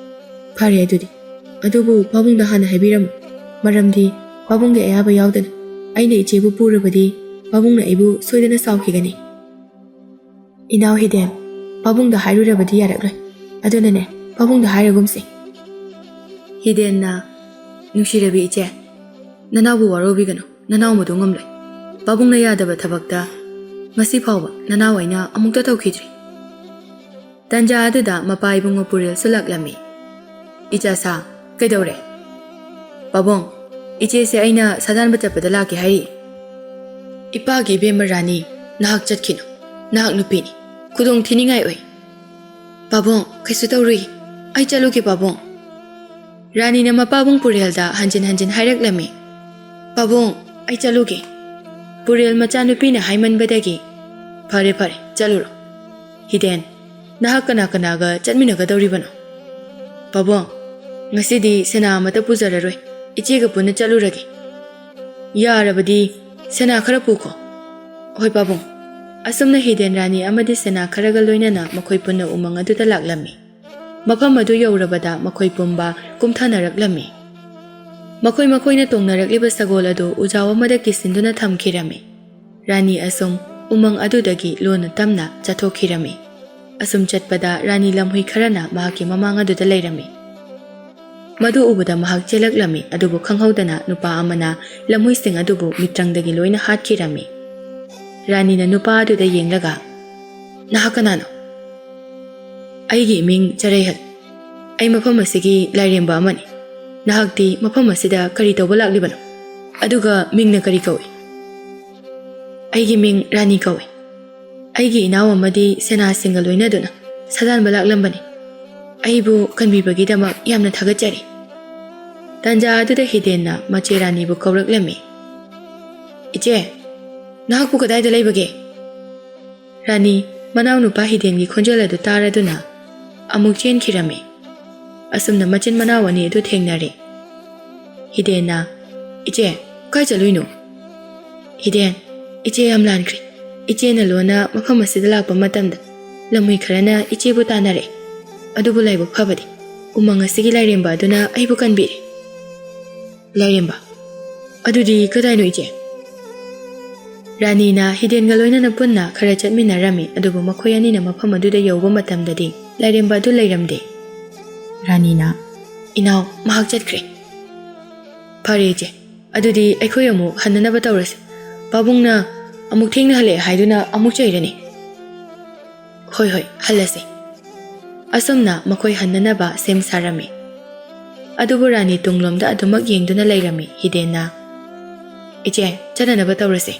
"ꯐꯔꯦ ꯑꯗꯨꯗꯤ꯫ ꯑꯗꯨꯕꯨ ꯄꯥꯕꯨꯡꯗ ꯍꯥꯟꯅ ꯍꯥꯏꯕꯤꯔꯝꯃꯨ, ꯃꯔꯝꯗꯤ ꯄꯥꯕꯨꯡꯒꯤ ꯑꯌꯥꯕ ꯌꯥꯎꯗꯅ ꯑꯩꯅ ꯏꯆꯦꯕꯨ ꯄꯨꯔꯕꯗꯤ ꯄꯥꯕꯨꯡꯅ ꯑꯩꯕꯨ ꯁꯣꯏꯗꯅ ꯁꯥꯎꯈꯤꯒꯅꯤ꯫" "ꯏꯅꯥꯎ ꯍꯤꯗꯦꯟ, ꯄꯥꯕꯨꯡꯗ ꯍꯥꯏꯔꯨꯔꯕꯗꯤ ꯌꯥꯔꯛꯂꯣꯏ꯫ ꯑꯗꯨꯅꯅꯦ, ꯄꯥꯕꯨꯡꯗ ꯍꯥꯏꯔꯒꯨꯝꯁꯦ꯫" ꯍꯤꯗꯦꯟꯅ, "ꯅꯨꯡꯁꯤꯔꯕꯤ ꯏꯆꯦ, ꯅꯅꯥꯎꯕꯨ ꯋꯥꯔꯧꯕꯤꯒꯅꯨ, ꯅꯅꯥꯎ ꯃꯗꯨ ꯉꯝꯂꯣꯏ꯫ ꯄꯥꯕꯨꯡꯅ ꯌꯥꯗꯕ ꯊꯕꯛꯇ ꯉꯁꯤ ꯐꯥꯎꯕ ꯅꯅꯥꯎ ꯑꯩꯅ ꯑꯃꯨꯛꯇ ꯇꯧꯈꯤꯗ꯭ꯔꯤ꯫" ꯇꯟꯖꯥ ꯑꯗꯨꯗ ꯃꯄꯥ ꯏꯕꯨꯡꯉꯣ ꯄꯨꯔꯦꯜꯁꯨ ꯂꯥꯛꯂꯝꯃꯤ꯫ "ꯏꯆꯥꯁꯥ, ꯀꯩꯗꯧꯔꯦ?" "ꯄꯥꯕꯨꯡ, ꯏꯆꯦꯁꯦ ꯑꯩꯅ ꯁꯥꯗꯥꯟꯕ ꯆꯠꯄꯗ ꯂꯥꯛꯀꯦ ꯍꯥꯏꯔꯤ꯫" "ꯏꯄꯥꯒꯤ ꯏꯕꯦꯝꯃ ꯔꯥꯅꯤ, ꯅꯍꯥꯛ ꯆꯠꯈꯤꯅꯨ꯫ ꯅꯍꯥꯛ ꯅꯨꯄꯤꯅꯤ, ꯈꯨꯗꯣꯡ ꯊꯤꯅꯤꯡꯉꯥꯏ ꯑꯣꯏ꯫" "ꯄꯥꯕꯨꯡ, ꯀꯩꯁꯨ ꯇꯧꯔꯨꯏ꯫ ꯑꯩ ꯆꯠꯂꯨꯒꯦ, ꯄꯥꯕꯨꯡ꯫" ꯔꯥꯅꯤꯅ ꯃꯄꯥꯕꯨꯡ ꯄꯨꯔꯦꯜꯗ ꯍꯟꯖꯤꯟ ꯍꯟꯖꯤꯟ ꯍꯥꯏꯔꯛꯂꯝꯃꯤ, "ꯄꯥꯕꯨꯡ, ꯑꯩ ꯆꯠꯂꯨꯒꯦ꯫" ꯄꯨꯔꯦꯜ ꯃꯆꯥꯅꯨꯄꯤꯅ ꯍꯥꯏꯃꯟꯕꯗꯒꯤ, "ꯐꯔꯦ, ꯐꯔꯦ, ꯆꯠꯂꯨꯔꯣ꯫ ꯍꯤꯗꯦꯟ, ꯅꯍꯥꯛ ꯀꯅꯥ ꯀꯅꯥꯒ ꯆꯠꯃꯤꯟꯅꯒꯗꯧꯔꯤꯕꯅꯣ?" "ꯄꯥꯕꯨꯡ, ꯉꯁꯤꯗꯤ ꯁꯅꯥ ꯑꯃꯠꯇ ꯄꯨꯖꯔꯔꯣꯏ꯫ "ꯏꯆꯦꯒ ꯄꯨꯟꯅ ꯆꯠꯂꯨꯔꯒꯦ꯫ ꯌꯥꯔꯕꯗꯤ ꯁꯅꯥ ꯈꯔ ꯄꯨꯈꯣ꯫" "ꯍꯣꯏ ꯄꯥꯕꯨꯡ꯫" ꯑꯁꯨꯝꯅ ꯍꯤꯗꯦꯟ, ꯔꯥꯅꯤ ꯑꯃꯗꯤ ꯁꯅꯥ ꯈꯔꯒ ꯂꯣꯏꯅꯅ ꯃꯈꯣꯏ ꯄꯨꯟꯅ ꯎꯃꯪ ꯑꯗꯨꯗ ꯂꯥꯛꯂꯝꯃꯤ꯫ ꯃꯐꯝ ꯑꯗꯨ ꯌꯧꯔꯕꯗ ꯃꯈꯣꯏ ꯄꯨꯝꯕ ꯀꯨꯝꯊꯅꯔꯛꯂꯝꯃꯤ꯫ ꯃꯈꯣꯏ ꯃꯈꯣꯏꯅ ꯇꯣꯡꯅꯔꯛꯂꯤꯕ ꯁꯒꯣꯜ ꯑꯗꯨ ꯎꯖꯥꯎ ꯑꯃꯗ ꯀꯤꯁꯤꯟꯗꯨꯅ ꯊꯝꯈꯤꯔꯝꯃꯤ꯫ ꯔꯥꯅꯤ ꯑꯁꯨꯝ ꯎꯃꯪ ꯑꯗꯨꯗꯒꯤ ꯂꯣꯟꯅ ꯇꯝꯅ ꯆꯠꯊꯣꯛꯈꯤꯔꯝꯃꯤ꯫ ꯑꯁꯨꯝ ꯆꯠꯄꯗ ꯔꯥꯅꯤ ꯂꯝꯍꯨꯏ ꯈꯔꯅ ꯃꯍꯥꯛꯀꯤ ꯃꯃꯥꯡ ꯑꯗꯨꯗ ꯂꯩꯔꯝꯃꯤ꯫ ꯃꯗꯨ ꯎꯕꯗ ꯃꯍꯥꯛ ꯆꯦꯜꯂꯛꯂꯝꯃꯤ, ꯑꯗꯨꯕꯨ ꯈꯪꯍꯧꯗꯅ ꯅꯨꯄꯥ ꯑꯃꯅ ꯂꯝꯍꯨꯏꯁꯤꯡ ꯑꯗꯨꯕꯨ ꯃꯤꯇ꯭ꯔꯪꯗꯒꯤ ꯂꯣꯏꯅ ꯍꯥꯠꯈꯤꯔꯝꯃꯤ꯫ ꯔꯥꯅꯤꯅ ꯅꯨꯄꯥ ꯑꯗꯨꯗ ꯌꯦꯡꯂꯒ, "ꯅꯍꯥꯛ ꯀꯅꯥꯅꯣ?" "ꯑꯩꯒꯤ ꯏꯃꯤꯡ ꯆꯔꯩꯍꯜ꯫ ꯑꯩ ꯃꯐꯝ ꯑꯁꯤꯒꯤ ꯂꯥꯏꯔꯦꯝꯕ ꯑꯃꯅꯤ꯫ ꯅꯍꯥꯛꯇꯤ ꯃꯐꯝ ꯑꯁꯤꯗ ꯀꯔꯤ ꯇꯧꯕ ꯂꯥꯛꯂꯤꯕꯅꯣ? ꯑꯗꯨꯒ ꯃꯤꯡꯅ ꯀꯔꯤ ꯀꯧꯏ?" "ꯑꯩꯒꯤ ꯃꯤꯡ ꯔꯥꯅꯤ ꯀꯧꯏ꯫ ꯑꯩꯒꯤ ꯏꯅꯥꯎ ꯑꯃꯗꯤ ꯁꯦꯅꯥꯁꯤꯡꯒ ꯂꯣꯏꯅꯗꯨꯅ ꯁꯥꯗꯥꯟꯕ ꯂꯥꯛꯂꯝꯕꯅꯤ꯫ ꯑꯩꯕꯨ ꯀꯟꯕꯤꯕꯒꯤꯗꯃꯛ ꯌꯥꯝꯅ ꯊꯥꯒꯠꯆꯔꯤ꯫" ꯇꯥꯟꯖꯥ ꯑꯗꯨꯗ ꯍꯤꯗꯦꯟꯅ ꯃꯆꯦ ꯔꯥꯅꯤꯕꯨ ꯀꯧꯔꯛꯂꯝꯃꯤ꯫ "ꯏꯆꯦ, ꯅꯍꯥꯛꯄꯨ ꯀꯗꯥꯏꯗ ꯂꯩꯕꯒꯦ?" ꯔꯥꯅꯤ ꯃꯅꯥꯎꯅꯨꯄꯥ ꯍꯤꯗꯦꯟꯒꯤ ꯈꯣꯟꯖꯦꯜ ꯑꯗꯨ ꯇꯥꯔꯗꯨꯅ ꯑꯃꯨꯛ ꯆꯦꯟꯈꯤꯔꯝꯃꯤ꯫ ꯑꯁꯨꯝꯅ ꯃꯆꯤꯟ ꯃꯅꯥꯎ ꯑꯅꯤ ꯑꯗꯨ ꯊꯦꯡꯅꯔꯦ꯫ ꯍꯤꯗꯦꯟꯅ, "ꯏꯆꯦ, ꯀꯥꯏ ꯆꯠꯂꯨꯏꯅꯣ?" "ꯍꯤꯗꯦꯟ, ꯏꯆꯦ ꯌꯥꯝ ꯂꯥꯟꯈ꯭ꯔꯦ꯫ ꯏꯆꯦꯅ ꯂꯣꯟꯅ ꯃꯐꯝ ꯑꯁꯤꯗ ꯂꯥꯛꯄ ꯃꯇꯝꯗ ꯂꯝꯍꯨꯏ ꯈꯔꯅ ꯏꯆꯦꯕꯨ ꯇꯥꯟꯅꯔꯦ꯫ ꯑꯗꯨꯕꯨ ꯂꯥꯏꯕꯛ ꯐꯕꯗꯤ ꯎꯃꯪ ꯑꯁꯤꯒꯤ ꯂꯥꯏꯔꯦꯝꯕ ꯑꯗꯨꯅ ꯑꯩꯕꯨ ꯀꯟꯕꯤꯔꯦ꯫" "ꯂꯥꯏꯔꯦꯝꯕ? ꯑꯗꯨꯗꯤ ꯀꯗꯥꯏꯅꯣ, ꯏꯆꯦ?" ꯔꯥꯅꯤꯅ ꯍꯤꯗꯦꯟꯒ ꯂꯣꯏꯅꯅ ꯄꯨꯟꯅ ꯈꯔ ꯆꯠꯃꯤꯟꯅꯔꯝꯃꯤ, ꯑꯗꯨꯕꯨ ꯃꯈꯣꯏ ꯑꯅꯤꯅ ꯃꯐꯝ ꯑꯗꯨꯗ ꯌꯧꯕ ꯃꯇꯝꯗꯗꯤ ꯂꯥꯏꯔꯦꯝꯕ ꯑꯗꯨ ꯂꯩꯔꯝꯗꯦ꯫ ꯔꯥꯅꯤꯅ, "ꯏꯅꯥꯎ, ꯃꯍꯥꯛ ꯆꯠꯈ꯭ꯔꯦ꯫" "ꯐꯔꯦ, ꯏꯆꯦ꯫ ꯑꯗꯨꯗꯤ ꯑꯩꯈꯣꯏ ꯑꯃꯨꯛ ꯍꯟꯅꯅꯕ ꯇꯧꯔꯁꯤ꯫ ꯄꯥꯕꯨꯡꯅ ꯑꯃꯨꯛ ꯊꯦꯡꯅ ꯍꯜꯂꯛꯑꯦ ꯍꯥꯏꯗꯨꯅ ꯑꯃꯨꯛ ꯆꯩꯔꯅꯤ꯫" "ꯍꯣꯏ, ꯍꯣꯏ, ꯍꯜꯂꯁꯤ꯫" ꯑꯁꯨꯝꯅ ꯃꯈꯣꯏ ꯍꯟꯅꯅꯕ ꯁꯦꯝ ꯁꯥꯔꯝꯃꯤ꯫ ꯑꯗꯨꯕꯨ ꯔꯥꯅꯤ ꯇꯨꯡꯂꯣꯝꯗ ꯑꯗꯨꯃꯛ ꯌꯦꯡꯗꯨꯅ ꯂꯩꯔꯝꯃꯤ꯫ ꯍꯤꯗꯦꯟꯅ, "ꯏꯆꯦ, ꯆꯠꯅꯅꯕ ꯇꯧꯔꯁꯤ꯫"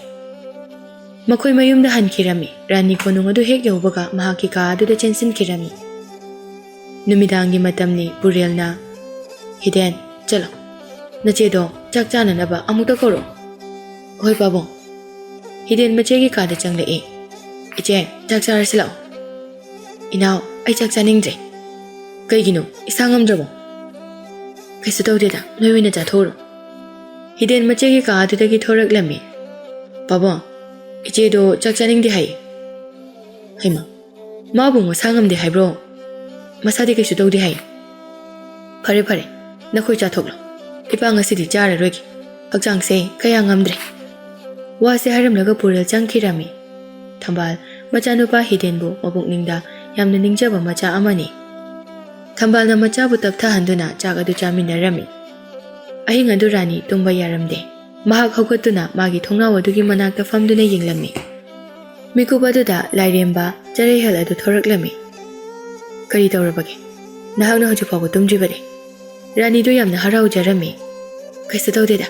ꯃꯈꯣꯏ ꯃꯌꯨꯝꯗ ꯍꯟꯈꯤꯔꯝꯃꯤ꯫ ꯔꯥꯅꯤ ꯀꯣꯅꯨꯡ ꯑꯗꯨ ꯍꯦꯛ ꯌꯧꯕꯒ ꯃꯍꯥꯛꯀꯤ ꯀꯥ ꯑꯗꯨꯗ ꯆꯦꯟꯁꯤꯟꯈꯤꯔꯝꯃꯤ꯫ ꯅꯨꯃꯤꯗꯥꯡꯒꯤ ꯃꯇꯝꯅꯤ꯫ ꯄꯨꯔꯦꯜꯅ, "ꯍꯤꯗꯦꯟ, ꯆꯠꯂꯣ꯫ ꯅꯆꯦꯗꯣ ꯆꯥꯛ ꯆꯥꯅꯅꯕ ꯑꯃꯨꯛꯇ ꯀꯧꯔꯛꯑꯣ꯫" "ꯍꯣꯏ, ꯄꯥꯕꯨꯡ꯫" ꯍꯤꯗꯦꯟ ꯃꯆꯦꯒꯤ ꯀꯥꯗ ꯆꯪꯂꯛꯏ꯫ "ꯏꯆꯦ, ꯆꯥꯛ ꯆꯥꯔꯁꯤ ꯂꯥꯛꯑꯣ꯫" "ꯏꯅꯥꯎ, ꯑꯩ ꯆꯥꯛ ꯆꯥꯅꯤꯡꯗ꯭ꯔꯦ꯫" "ꯀꯩꯒꯤꯅꯣ? ꯏꯁꯥ ꯉꯝꯗ꯭ꯔꯕꯣ?" ꯀꯩꯁꯨ ꯇꯧꯗꯦꯗ, ꯅꯣꯏ ꯑꯣꯏꯅ ꯆꯥꯊꯣꯛꯎꯔꯣ꯫ ꯍꯤꯗꯦꯟ ꯃꯆꯦꯒꯤ ꯀꯥ ꯑꯗꯨꯗꯒꯤ ꯊꯣꯔꯛꯂꯝꯃꯤ꯫ "ꯄꯥꯕꯨꯡ, ꯏꯆꯦꯗꯣ ꯆꯥꯛ ꯆꯥꯅꯤꯡꯗꯦ ꯍꯥꯏꯌꯦ꯫" "ꯍꯩꯃꯥ, ꯃꯥꯕꯨ ꯃꯁꯥ ꯉꯝꯗꯦ ꯍꯥꯏꯕ꯭ꯔꯣ?" "ꯃꯁꯥꯗꯤ ꯀꯩꯁꯨ ꯇꯧꯗꯦ ꯍꯥꯏꯌꯦ꯫" "ꯐꯔꯦ ꯐꯔꯦ, ꯅꯈꯣꯏ ꯆꯥꯊꯣꯛꯂꯣ꯫ ꯏꯄꯥ ꯉꯁꯤꯗꯤ ꯆꯥꯔꯔꯣꯏꯒꯦ, ꯍꯛꯆꯥꯡꯁꯦ ꯀꯌꯥ ꯉꯝꯗ꯭ꯔꯦ꯫" ꯋꯥꯁꯦ ꯍꯥꯏꯔꯝꯂꯒ ꯄꯨꯔꯦꯜ ꯆꯪꯈꯤꯔꯝꯃꯤ꯫ ꯊꯝꯕꯥꯜ, ꯃꯆꯥꯅꯨꯄꯥ ꯍꯤꯗꯦꯟꯕꯨ ꯃꯄꯨꯛꯅꯤꯡꯗ ꯌꯥꯝꯅ ꯅꯤꯡꯖꯕ ꯃꯆꯥ ꯑꯃꯅꯤ꯫ ꯊꯝꯕꯥꯜꯅ ꯃꯆꯥꯕꯨ ꯇꯞꯊꯍꯟꯗꯨꯅ ꯆꯥꯛ ꯑꯗꯨ ꯆꯥꯃꯤꯟꯅꯔꯝꯃꯤ꯫ ꯑꯍꯤꯡ ꯑꯗꯨ ꯔꯥꯅꯤ ꯇꯨꯝꯕ ꯌꯥꯔꯝꯗꯦ꯫ ꯃꯍꯥꯛ ꯍꯧꯒꯠꯇꯨꯅ ꯃꯥꯒꯤ ꯊꯣꯡꯅꯥꯎ ꯑꯗꯨꯒꯤ ꯃꯅꯥꯛꯇ ꯐꯝꯗꯨꯅ ꯌꯦꯡꯂꯝꯃꯤ꯫ ꯃꯤꯀꯨꯞ ꯑꯗꯨꯗ ꯂꯥꯏꯔꯦꯝꯕ ꯆꯔꯩꯍꯜ ꯑꯗꯨ ꯊꯣꯔꯛꯂꯝꯃꯤ꯫ "ꯀꯔꯤ ꯇꯧꯔꯕꯒꯦ? ꯅꯍꯥꯛꯅ ꯍꯧꯖꯤꯛ ꯐꯥꯎꯕ ꯇꯨꯝꯗ꯭ꯔꯤꯕꯗꯤ?" ꯔꯥꯅꯤꯗꯨ ꯌꯥꯝꯅ ꯍꯔꯥꯎꯖꯔꯝꯃꯤ꯫ "ꯀꯩꯁꯨ ꯇꯧꯗꯦꯗ,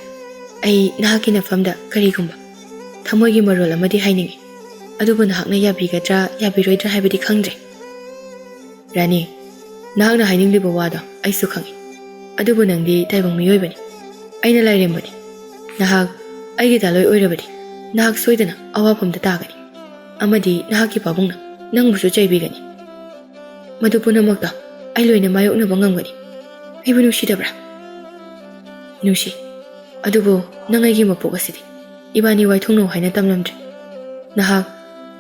ꯑꯩ ꯅꯍꯥꯛꯀꯤ ꯅꯐꯝꯗ ꯀꯔꯤꯒꯨꯝꯕ ꯊꯃꯣꯏꯒꯤ ꯃꯔꯣꯜ ꯑꯃꯗꯤ ꯍꯥꯏꯅꯤꯡꯏ, ꯑꯗꯨꯕꯨ ꯅꯍꯥꯛꯅ ꯌꯥꯕꯤꯒꯗ꯭ꯔꯥ ꯌꯥꯕꯤꯔꯣꯏꯗ꯭ꯔꯥ ꯍꯥꯏꯕꯗꯤ ꯈꯪꯗ꯭ꯔꯦ꯫" "ꯔꯥꯅꯤ, ꯅꯍꯥꯛꯅ ꯍꯥꯏꯅꯤꯡꯂꯤꯕ ꯋꯥꯗꯣ ꯑꯩꯁꯨ ꯈꯪꯏ, ꯑꯗꯨꯕꯨ ꯅꯪꯗꯤ ꯇꯥꯏꯕꯪ ꯃꯤꯑꯣꯏꯕꯅꯤ, ꯑꯩꯅ ꯂꯥꯏꯔꯦꯝꯕꯅꯤ꯫ ꯅꯍꯥꯛ ꯑꯩꯒꯤ ꯗꯥꯂꯣꯏ ꯑꯣꯏꯔꯕꯗꯤ ꯅꯍꯥꯛ ꯁꯣꯏꯗꯅ ꯑꯋꯥꯐꯝꯗ ꯇꯥꯒꯅꯤ, ꯑꯃꯗꯤ ꯅꯍꯥꯛꯀꯤ ꯄꯥꯕꯨꯡꯅ ꯅꯪꯕꯨꯁꯨ ꯆꯩꯕꯤꯒꯅꯤ꯫ ꯃꯗꯨ ꯄꯨꯝꯅꯃꯛꯇꯣ ꯑꯩ ꯂꯣꯏꯅ ꯃꯥꯌꯣꯛꯅꯕ ꯉꯝꯒꯅꯤ꯫ ꯑꯩꯕꯨ ꯅꯨꯡꯁꯤꯗꯕ꯭ꯔꯥ?" "ꯅꯨꯡꯁꯤ, ꯑꯗꯨꯕꯨ ꯅꯪ ꯑꯩꯒꯤ ꯃꯄꯣꯛ ꯑꯁꯤꯗꯤ ꯏꯕꯥꯅꯤ ꯋꯥꯏꯊꯨꯡꯅꯧ ꯍꯥꯏꯅ ꯇꯝꯂꯝꯗ꯭ꯔꯦ꯫ ꯅꯍꯥꯛ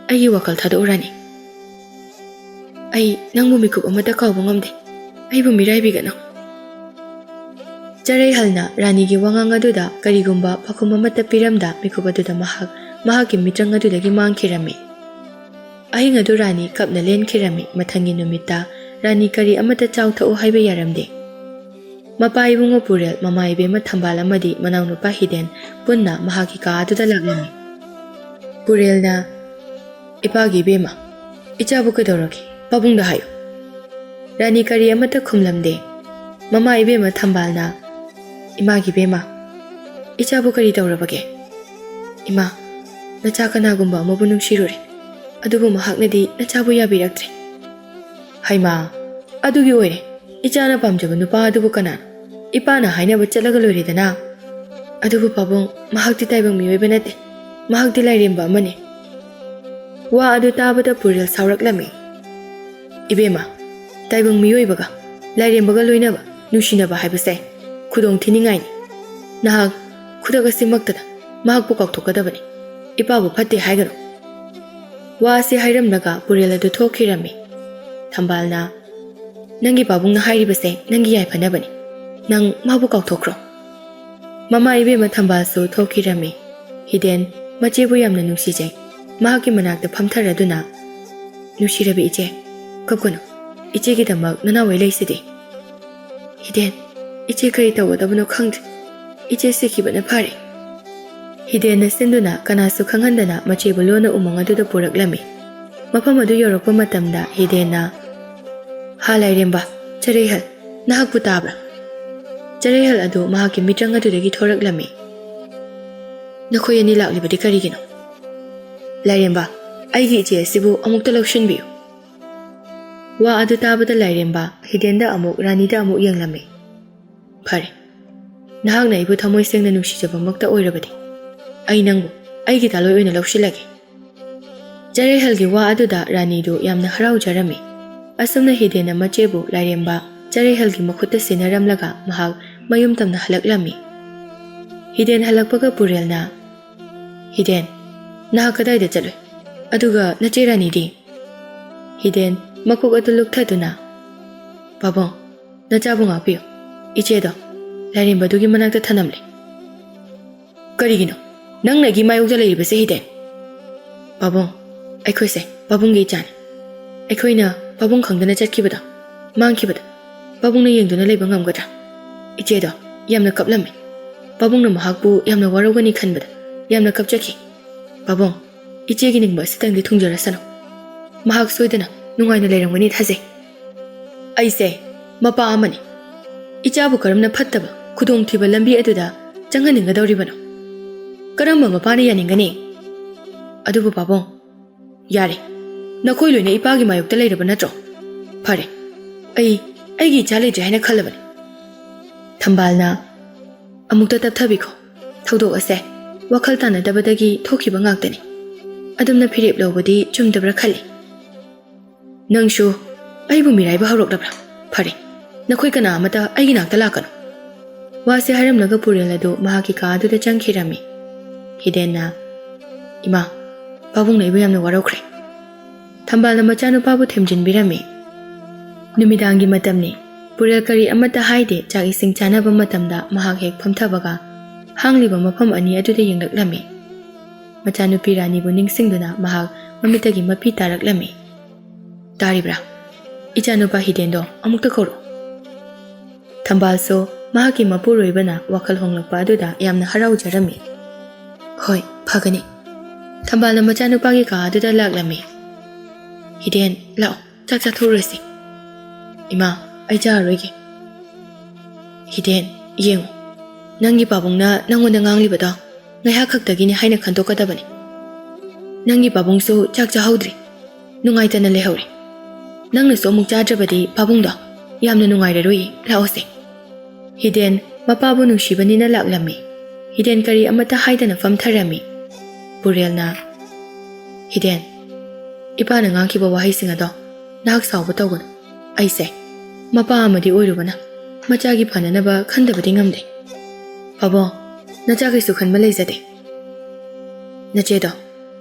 ꯑꯩꯒꯤ ꯋꯥꯈꯜ ꯊꯥꯗꯣꯛꯎ ꯔꯥꯅꯤ꯫ ꯑꯩ ꯅꯪꯕꯨ ꯃꯤꯀꯨꯞ ꯑꯃꯠꯇ ꯀꯥꯎꯕ ꯉꯝꯗꯦ꯫ ꯑꯩꯕꯨ ꯃꯤꯔꯥꯏꯕꯤꯒꯅꯨ꯫" ꯆꯔꯩꯍꯜꯅ ꯔꯥꯅꯤꯒꯤ ꯋꯥꯉꯥꯡ ꯑꯗꯨꯗ ꯀꯔꯤꯒꯨꯝꯕ ꯄꯥꯎꯈꯨꯝ ꯑꯃꯠꯇ ꯄꯤꯔꯝꯗ ꯃꯤꯀꯨꯞ ꯑꯗꯨꯗ ꯃꯍꯥꯛ ꯃꯍꯥꯛꯀꯤ ꯃꯤꯇ꯭ꯔꯪ ꯑꯗꯨꯗꯒꯤ ꯃꯥꯡꯈꯤꯔꯝꯃꯤ꯫ ꯑꯍꯤꯡ ꯑꯗꯨ ꯔꯥꯅꯤ ꯀꯞꯅ ꯂꯦꯟꯈꯤꯔꯝꯃꯤ꯫ ꯃꯊꯪꯒꯤ ꯅꯨꯃꯤꯠꯇ ꯔꯥꯅꯤ ꯀꯔꯤ ꯑꯃꯠꯇ ꯆꯥꯎꯊꯣꯛꯎ ꯍꯥꯏꯕ ꯌꯥꯔꯝꯗꯦ꯫ ꯃꯄꯥ ꯏꯕꯨꯡꯉꯣ ꯄꯨꯔꯦꯜ, ꯃꯃꯥ ꯏꯕꯦꯝꯃ ꯊꯝꯕꯥꯜ ꯑꯃꯗꯤ ꯃꯅꯥꯎꯅꯨꯄꯥ ꯍꯤꯗꯦꯟ ꯄꯨꯟꯅ ꯃꯍꯥꯛꯀꯤ ꯀꯥ ꯑꯗꯨꯗ ꯂꯥꯛꯂꯝꯃꯤ꯫ ꯄꯨꯔꯦꯜꯅ, "ꯏꯄꯥꯒꯤ ꯏꯕꯦꯝꯃ, ꯏꯆꯥꯕꯨ ꯀꯩꯗꯧꯔꯒꯦ? ꯄꯥꯕꯨꯡꯗ ꯍꯥꯏꯌꯨ꯫" ꯔꯥꯅꯤ ꯀꯔꯤ ꯑꯃꯠꯇ ꯈꯨꯝꯂꯝꯗꯦ꯫ ꯃꯃꯥ ꯏꯕꯦꯝꯃ ꯊꯝꯕꯥꯜꯅ, "ꯏꯃꯥꯒꯤ ꯏꯕꯦꯝꯃ, ꯏꯆꯥꯕꯨ ꯀꯔꯤ ꯇꯧꯔꯕꯒꯦ? ꯏꯃꯥ, ꯅꯆꯥ ꯀꯅꯥꯒꯨꯝꯕ ꯑꯃꯕꯨ ꯅꯨꯡꯁꯤꯔꯨꯔꯦ, ꯑꯗꯨꯕꯨ ꯃꯍꯥꯛꯅꯗꯤ ꯅꯆꯥꯕꯨ ꯌꯥꯕꯤꯔꯛꯇ꯭ꯔꯦ꯫" "ꯍꯩꯃꯥ, ꯑꯗꯨꯒꯤ ꯑꯣꯏꯔꯦ꯫ ꯏꯆꯥꯅ ꯄꯥꯝꯖꯕ ꯅꯨꯄꯥ ꯑꯗꯨꯕꯨ ꯀꯅꯥꯅꯣ? ꯏꯄꯥꯅ ꯍꯥꯏꯅꯕ ꯆꯠꯂꯒ ꯂꯣꯏꯔꯦꯗꯅ꯫ ꯑꯗꯨꯕꯨ ꯄꯥꯕꯨꯡ, ꯃꯍꯥꯛꯇꯤ ꯇꯥꯏꯕꯪ ꯃꯤꯑꯣꯏꯕ ꯅꯠꯇꯦ꯫ ꯃꯍꯥꯛꯇꯤ ꯂꯥꯏꯔꯦꯝꯕ ꯑꯃꯅꯤ꯫" ꯋꯥ ꯑꯗꯨ ꯇꯥꯕꯗ ꯄꯨꯔꯦꯜ ꯁꯥꯎꯔꯛꯂꯝꯃꯤ꯫ "ꯏꯕꯦꯝꯃ, ꯇꯥꯏꯕꯪ ꯃꯤꯑꯣꯏꯕꯒ ꯂꯥꯏꯔꯦꯝꯕꯒ ꯂꯣꯏꯅꯕ ꯅꯨꯡꯁꯤꯅꯕ ꯍꯥꯏꯕꯁꯦ ꯈꯨꯗꯣꯡ ꯊꯤꯅꯤꯡꯉꯥꯏꯅꯤ꯫ ꯅꯍꯥꯛ ꯈꯨꯗꯛ ꯑꯁꯤꯃꯛꯇꯗ ꯃꯍꯥꯛꯄꯨ ꯀꯥꯎꯊꯣꯛꯀꯗꯕꯅꯤ꯫ ꯏꯄꯥꯕꯨ ꯐꯠꯇꯦ ꯍꯥꯏꯒꯅꯨ꯫ ꯋꯥ ꯑꯁꯤ ꯍꯥꯏꯔꯝꯂꯒ ꯄꯨꯔꯦꯜ ꯑꯗꯨ ꯊꯣꯛꯈꯤꯔꯝꯃꯤ꯫ ꯊꯝꯕꯥꯜꯅ, "ꯅꯪꯒꯤ ꯄꯥꯕꯨꯡꯅ ꯍꯥꯏꯔꯤꯕꯁꯦ ꯅꯪꯒꯤ ꯌꯥꯏꯐꯅꯕꯅꯤ꯫ ꯅꯪ ꯃꯥꯕꯨ ꯀꯥꯎꯊꯣꯛꯈ꯭ꯔꯣ꯫" ꯃꯃꯥ ꯏꯕꯦꯝꯃ ꯊꯝꯕꯥꯜꯁꯨ ꯊꯣꯛꯈꯤꯔꯝꯃꯤ꯫ ꯍꯤꯗꯦꯟ ꯃꯆꯦꯕꯨ ꯌꯥꯝꯅ ꯅꯨꯡꯁꯤꯖꯩ꯫ ꯃꯍꯥꯛꯀꯤ ꯃꯅꯥꯛꯇ ꯐꯝꯊꯔꯗꯨꯅ, "ꯅꯨꯡꯁꯤꯔꯕꯤ ꯏꯆꯦ, ꯀꯞꯀꯅꯨ꯫ ꯏꯆꯦꯒꯤꯗꯃꯛ ꯅꯅꯥꯎ ꯑꯩ ꯂꯩꯁꯤꯗꯤ꯫" "ꯍꯤꯗꯦꯟ, ꯏꯆꯦ ꯀꯔꯤ ꯇꯧꯒꯗꯕꯅꯣ ꯈꯪꯗ꯭ꯔꯦ꯫ ꯏꯆꯦ ꯁꯤꯈꯤꯕꯅ ꯐꯔꯦ꯫" ꯍꯤꯗꯦꯟꯅ ꯁꯤꯟꯗꯨꯅ ꯀꯅꯥꯁꯨ ꯈꯪꯍꯟꯗꯅ ꯃꯆꯦꯕꯨ ꯂꯣꯟꯅ ꯎꯃꯪ ꯑꯗꯨꯗ ꯄꯨꯔꯛꯂꯝꯃꯤ꯫ ꯃꯐꯝ ꯑꯗꯨ ꯌꯧꯔꯛꯄ ꯃꯇꯝꯗ ꯍꯤꯗꯦꯟꯅ, "ꯍꯥ ꯂꯥꯏꯔꯦꯝꯕ, ꯆꯔꯩꯍꯜ, ꯅꯍꯥꯛꯄꯨ ꯇꯥꯕ꯭ꯔꯥ?" ꯆꯔꯩꯍꯜ ꯑꯗꯨ ꯃꯍꯥꯛꯀꯤ ꯃꯤꯇ꯭ꯔꯪ ꯑꯗꯨꯗꯒꯤ ꯊꯣꯔꯛꯂꯝꯃꯤ꯫ "ꯅꯈꯣꯏ ꯑꯅꯤ ꯂꯥꯛꯂꯤꯕꯗꯤ ꯀꯔꯤꯒꯤꯅꯣ?" "ꯂꯥꯏꯔꯦꯝꯕ, ꯑꯩꯒꯤ ꯏꯆꯦ ꯑꯁꯤꯕꯨ ꯑꯃꯨꯛꯇ ꯂꯧꯁꯤꯟꯕꯤꯌꯨ꯫" ꯋꯥ ꯑꯗꯨ ꯇꯥꯕꯗ ꯂꯥꯏꯔꯦꯝꯕ ꯍꯤꯗꯦꯟꯗ ꯑꯃꯨꯛ ꯔꯥꯅꯤꯗ ꯑꯃꯨꯛ ꯌꯦꯡꯂꯝꯃꯤ꯫ "ꯐꯔꯦ, ꯅꯍꯥꯛꯅ ꯑꯩꯕꯨ ꯊꯃꯣꯏ ꯁꯦꯡꯅ ꯅꯨꯡꯁꯤꯖꯕꯃꯛꯇ ꯑꯣꯏꯔꯕꯗꯤ ꯑꯩ ꯅꯪꯕꯨ ꯑꯩꯒꯤ ꯗꯥꯂꯣꯏ ꯑꯣꯏꯅ ꯂꯧꯁꯤꯜꯂꯒꯦ꯫" ꯆꯔꯩꯍꯜꯒꯤ ꯋꯥ ꯑꯗꯨꯗ ꯔꯥꯅꯤꯗꯨ ꯌꯥꯝꯅ ꯍꯔꯥꯎꯖꯔꯝꯃꯤ꯫ ꯑꯁꯨꯝꯅ ꯍꯤꯗꯦꯟꯅ ꯃꯆꯦꯕꯨ ꯂꯥꯏꯔꯦꯝꯕ ꯆꯔꯩꯍꯜꯒꯤ ꯃꯈꯨꯠꯇ ꯁꯤꯟꯅꯔꯝꯂꯒ ꯃꯍꯥꯛ ꯃꯌꯨꯝ ꯇꯝꯅ ꯍꯜꯂꯛꯂꯝꯃꯤ꯫ ꯍꯤꯗꯦꯟ ꯍꯜꯂꯛꯄꯒ ꯄꯨꯔꯦꯜꯅ, "ꯍꯤꯗꯦꯟ, ꯅꯍꯥꯛ ꯀꯗꯥꯏꯗ ꯆꯠꯂꯨꯏ? ꯑꯗꯨꯒ ꯅꯆꯦ ꯔꯥꯅꯤꯗꯤ?" ꯍꯤꯗꯦꯟ ꯃꯀꯣꯛ ꯑꯗꯨ ꯂꯨꯛꯊꯗꯨꯅ, "ꯄꯥꯕꯨꯡ, ꯅꯆꯥꯕꯨ ꯉꯥꯛꯄꯤꯌꯨ꯫ ꯏꯆꯦꯗꯣ ꯂꯥꯏꯔꯦꯝꯕꯗꯨꯒꯤ ꯃꯅꯥꯛꯇ ꯊꯅꯝꯂꯦ꯫" "ꯀꯔꯤꯒꯤꯅꯣ ꯅꯪꯅ ꯑꯩꯒꯤ ꯃꯥꯌꯣꯛꯇ ꯂꯩꯔꯤꯕꯁꯦ, ꯍꯤꯗꯦꯟ?" "ꯄꯥꯕꯨꯡ, ꯑꯩꯈꯣꯏꯁꯦ ꯄꯥꯕꯨꯡꯒꯤ ꯏꯆꯥꯅꯤ꯫ ꯑꯩꯈꯣꯏꯅ ꯄꯥꯕꯨꯡ ꯈꯪꯗꯅ ꯆꯠꯈꯤꯕꯗꯣ, ꯃꯥꯡꯈꯤꯕꯗꯣ, ꯄꯥꯕꯨꯡꯅ ꯌꯦꯡꯗꯨꯅ ꯂꯩꯕ ꯉꯝꯒꯗ꯭ꯔꯥ? ꯏꯆꯦꯗꯣ ꯌꯥꯝꯅ ꯀꯞꯂꯝꯃꯤ꯫ ꯄꯥꯕꯨꯡꯅ ꯃꯍꯥꯛꯄꯨ ꯌꯥꯝꯅ ꯋꯥꯔꯧꯒꯅꯤ ꯈꯟꯕꯗ ꯌꯥꯝꯅ ꯀꯞꯆꯈꯤ꯫ ꯄꯥꯕꯨꯡ, ꯏꯆꯦꯒꯤ ꯅꯤꯡꯕ ꯑꯁꯤꯇꯪꯗꯤ ꯊꯨꯡꯖꯔꯁꯅꯨ꯫ ꯃꯍꯥꯛ ꯁꯣꯏꯗꯅ ꯅꯨꯡꯉꯥꯏꯅ ꯂꯩꯔꯝꯒꯅꯤ ꯊꯥꯖꯩ꯫" "ꯑꯩꯁꯦ ꯃꯄꯥ ꯑꯃꯅꯤ꯫ ꯏꯆꯥꯕꯨ ꯀꯔꯝꯅ ꯐꯠꯇꯕ, ꯈꯨꯗꯣꯡꯊꯤꯕ ꯂꯝꯕꯤ ꯑꯗꯨꯗ ꯆꯪꯍꯟꯅꯤꯡꯒꯗꯧꯔꯤꯕꯅꯣ? ꯀꯔꯝꯕ ꯃꯄꯥꯅ ꯌꯥꯅꯤꯡꯒꯅꯤ? ꯑꯗꯨꯕꯨ ꯄꯥꯕꯨꯡ, ꯌꯥꯔꯦ, ꯅꯈꯣꯏ ꯂꯣꯏꯅ ꯏꯄꯥꯒꯤ ꯃꯥꯌꯣꯛꯇ ꯂꯩꯔꯕ ꯅꯠꯇ꯭ꯔꯣ? ꯐꯔꯦ, ꯑꯩ ꯑꯩꯒꯤ ꯏꯆꯥ ꯂꯩꯇ꯭ꯔꯦ ꯍꯥꯏꯅ ꯈꯜꯂꯕꯅꯤ꯫" ꯊꯝꯕꯥꯜꯅ, "ꯑꯃꯨꯛꯇ ꯇꯞꯊꯕꯤꯈꯣ꯫ ꯊꯧꯗꯣꯛ ꯑꯁꯦ ꯋꯥꯈꯜ ꯇꯥꯅꯗꯕꯗꯒꯤ ꯊꯣꯛꯈꯤꯕ ꯉꯥꯛꯇꯅꯤ꯫ ꯑꯗꯨꯝꯅ ꯐꯤꯔꯦꯞ ꯂꯧꯕꯗꯤ ꯆꯨꯝꯗꯕ꯭ꯔꯥ ꯈꯜꯂꯤ꯫" "ꯅꯪꯁꯨ ꯑꯩꯕꯨ ꯃꯤꯔꯥꯏꯕ ꯍꯧꯔꯛꯂꯕ꯭ꯔꯥ? ꯐꯔꯦ, "ꯅꯈꯣꯏ ꯀꯅꯥ ꯑꯃꯠꯇ ꯑꯩꯒꯤ ꯅꯥꯛꯇ ꯂꯥꯛꯀꯅꯨ"꯫ ꯋꯥꯁꯦ ꯍꯥꯏꯔꯝꯂꯒ ꯄꯨꯔꯦꯜ ꯑꯗꯨ ꯃꯍꯥꯛꯀꯤ ꯀꯥ ꯑꯗꯨꯗ ꯆꯪꯈꯤꯔꯝꯃꯤ꯫ ꯍꯤꯗꯦꯟꯅ, "ꯏꯃꯥ, ꯄꯥꯕꯨꯡꯅ ꯑꯩꯕꯨ ꯌꯥꯝꯅ ꯋꯥꯔꯧꯈ꯭ꯔꯦ"꯫ ꯊꯝꯕꯥꯜꯅ ꯃꯆꯥꯅꯨꯄꯥꯕꯨ ꯊꯦꯝꯖꯤꯟꯕꯤꯔꯝꯃꯤ꯫ ꯅꯨꯃꯤꯗꯥꯡꯒꯤ ꯃꯇꯝꯅꯤ꯫ ꯄꯨꯔꯦꯜ ꯀꯔꯤ ꯑꯃꯠꯇ ꯍꯥꯏꯗꯦ꯫ ꯆꯥꯛ ꯏꯁꯤꯡ ꯆꯥꯅꯕ ꯃꯇꯝꯗ ꯃꯍꯥꯛ ꯍꯦꯛ ꯐꯝꯊꯕꯒ ꯍꯥꯡꯂꯤꯕ ꯃꯐꯝ ꯑꯅꯤ ꯑꯗꯨꯗ ꯌꯦꯡꯂꯛꯂꯝꯃꯤ꯫ ꯃꯆꯥꯅꯨꯄꯤ ꯔꯥꯅꯤꯕꯨ ꯅꯤꯡꯁꯤꯡꯗꯨꯅ ꯃꯍꯥꯛ ꯃꯃꯤꯠꯇꯒꯤ ꯃꯄꯤ ꯇꯥꯔꯛꯂꯝꯃꯤ꯫ "ꯇꯥꯔꯤꯕ꯭ꯔꯥ? ꯏꯆꯥꯅꯨꯄꯥ ꯍꯤꯗꯦꯟꯗꯣ ꯑꯃꯨꯛꯇ ꯀꯧꯔꯛꯎ"꯫ ꯊꯝꯕꯥꯜꯁꯨ ꯃꯍꯥꯛꯀꯤ ꯃꯄꯨꯔꯣꯏꯕꯅ ꯋꯥꯈꯜ ꯍꯣꯡꯂꯛꯄ ꯑꯗꯨꯗ ꯌꯥꯝꯅ ꯍꯔꯥꯎꯖꯔꯝꯃꯤ꯫ "ꯍꯣꯏ, ꯐꯒꯅꯤ"꯫ ꯊꯝꯕꯥꯜꯅ ꯃꯆꯥꯅꯨꯄꯥꯒꯤ ꯀꯥ ꯑꯗꯨꯗ ꯂꯥꯛꯂꯝꯃꯤ꯫ "ꯍꯤꯗꯦꯟ, ꯂꯥꯛꯑꯣ, ꯆꯥꯛ ꯆꯥꯊꯣꯛꯎꯔꯁꯤ"꯫ "ꯏꯃꯥ, ꯑꯩ ꯆꯥꯔꯔꯣꯏꯒꯦ"꯫ "ꯍꯤꯗꯦꯟ, ꯌꯦꯡꯉꯨ, ꯅꯪꯒꯤ ꯄꯥꯕꯨꯡꯅ ꯅꯪꯉꯣꯟꯗ ꯉꯥꯡꯂꯤꯕꯗꯣ ꯉꯥꯏꯍꯥꯛ ꯈꯛꯇꯒꯤꯅꯤ ꯍꯥꯏꯅ ꯈꯟꯗꯣꯛꯀꯗꯕꯅꯤ꯫ ꯅꯪꯒꯤ ꯄꯥꯕꯨꯡꯁꯨ ꯆꯥꯛ ꯆꯥꯍꯧꯗ꯭ꯔꯤ, ꯅꯨꯡꯉꯥꯏꯇꯅ ꯂꯩꯍꯧꯔꯦ꯫ ꯅꯪꯅꯁꯨ ꯑꯃꯨꯛ ꯆꯥꯗ꯭ꯔꯕꯗꯤ ꯄꯥꯕꯨꯡꯗꯣ ꯌꯥꯝꯅ ꯅꯨꯡꯉꯥꯏꯔꯔꯣꯏꯌꯦ, ꯂꯥꯛꯑꯣꯁꯦ"꯫ ꯍꯤꯗꯦꯟ ꯃꯄꯥꯕꯨ ꯅꯨꯡꯁꯤꯕꯅꯤꯅ ꯂꯥꯛꯂꯝꯃꯤ꯫ ꯍꯤꯗꯦꯟ ꯀꯔꯤ ꯑꯃꯠꯇ ꯍꯥꯏꯗꯅ ꯐꯝꯊꯔꯝꯃꯤ꯫ ꯄꯨꯔꯦꯜꯅ, "ꯍꯤꯗꯦꯟ, ꯏꯄꯥꯅ ꯉꯥꯡꯈꯤꯕ ꯋꯥꯍꯩꯁꯤꯡ ꯑꯗꯣ ꯅꯍꯥꯛ ꯁꯥꯎꯕ ꯇꯧꯒꯅꯨ꯫ ꯑꯩꯁꯦ ꯃꯄꯥ ꯑꯃꯗꯤ ꯑꯣꯏꯔꯨꯕꯅ ꯃꯆꯥꯒꯤ ꯐꯅꯅꯕ ꯈꯟꯗꯕꯗꯤ ꯉꯝꯗꯦ꯫ ꯄꯥꯕꯨꯡ, ꯅꯆꯥ ꯀꯩꯁꯨ ꯈꯟꯕ ꯂꯩꯖꯗꯦ꯫ ꯅꯆꯦꯗꯣ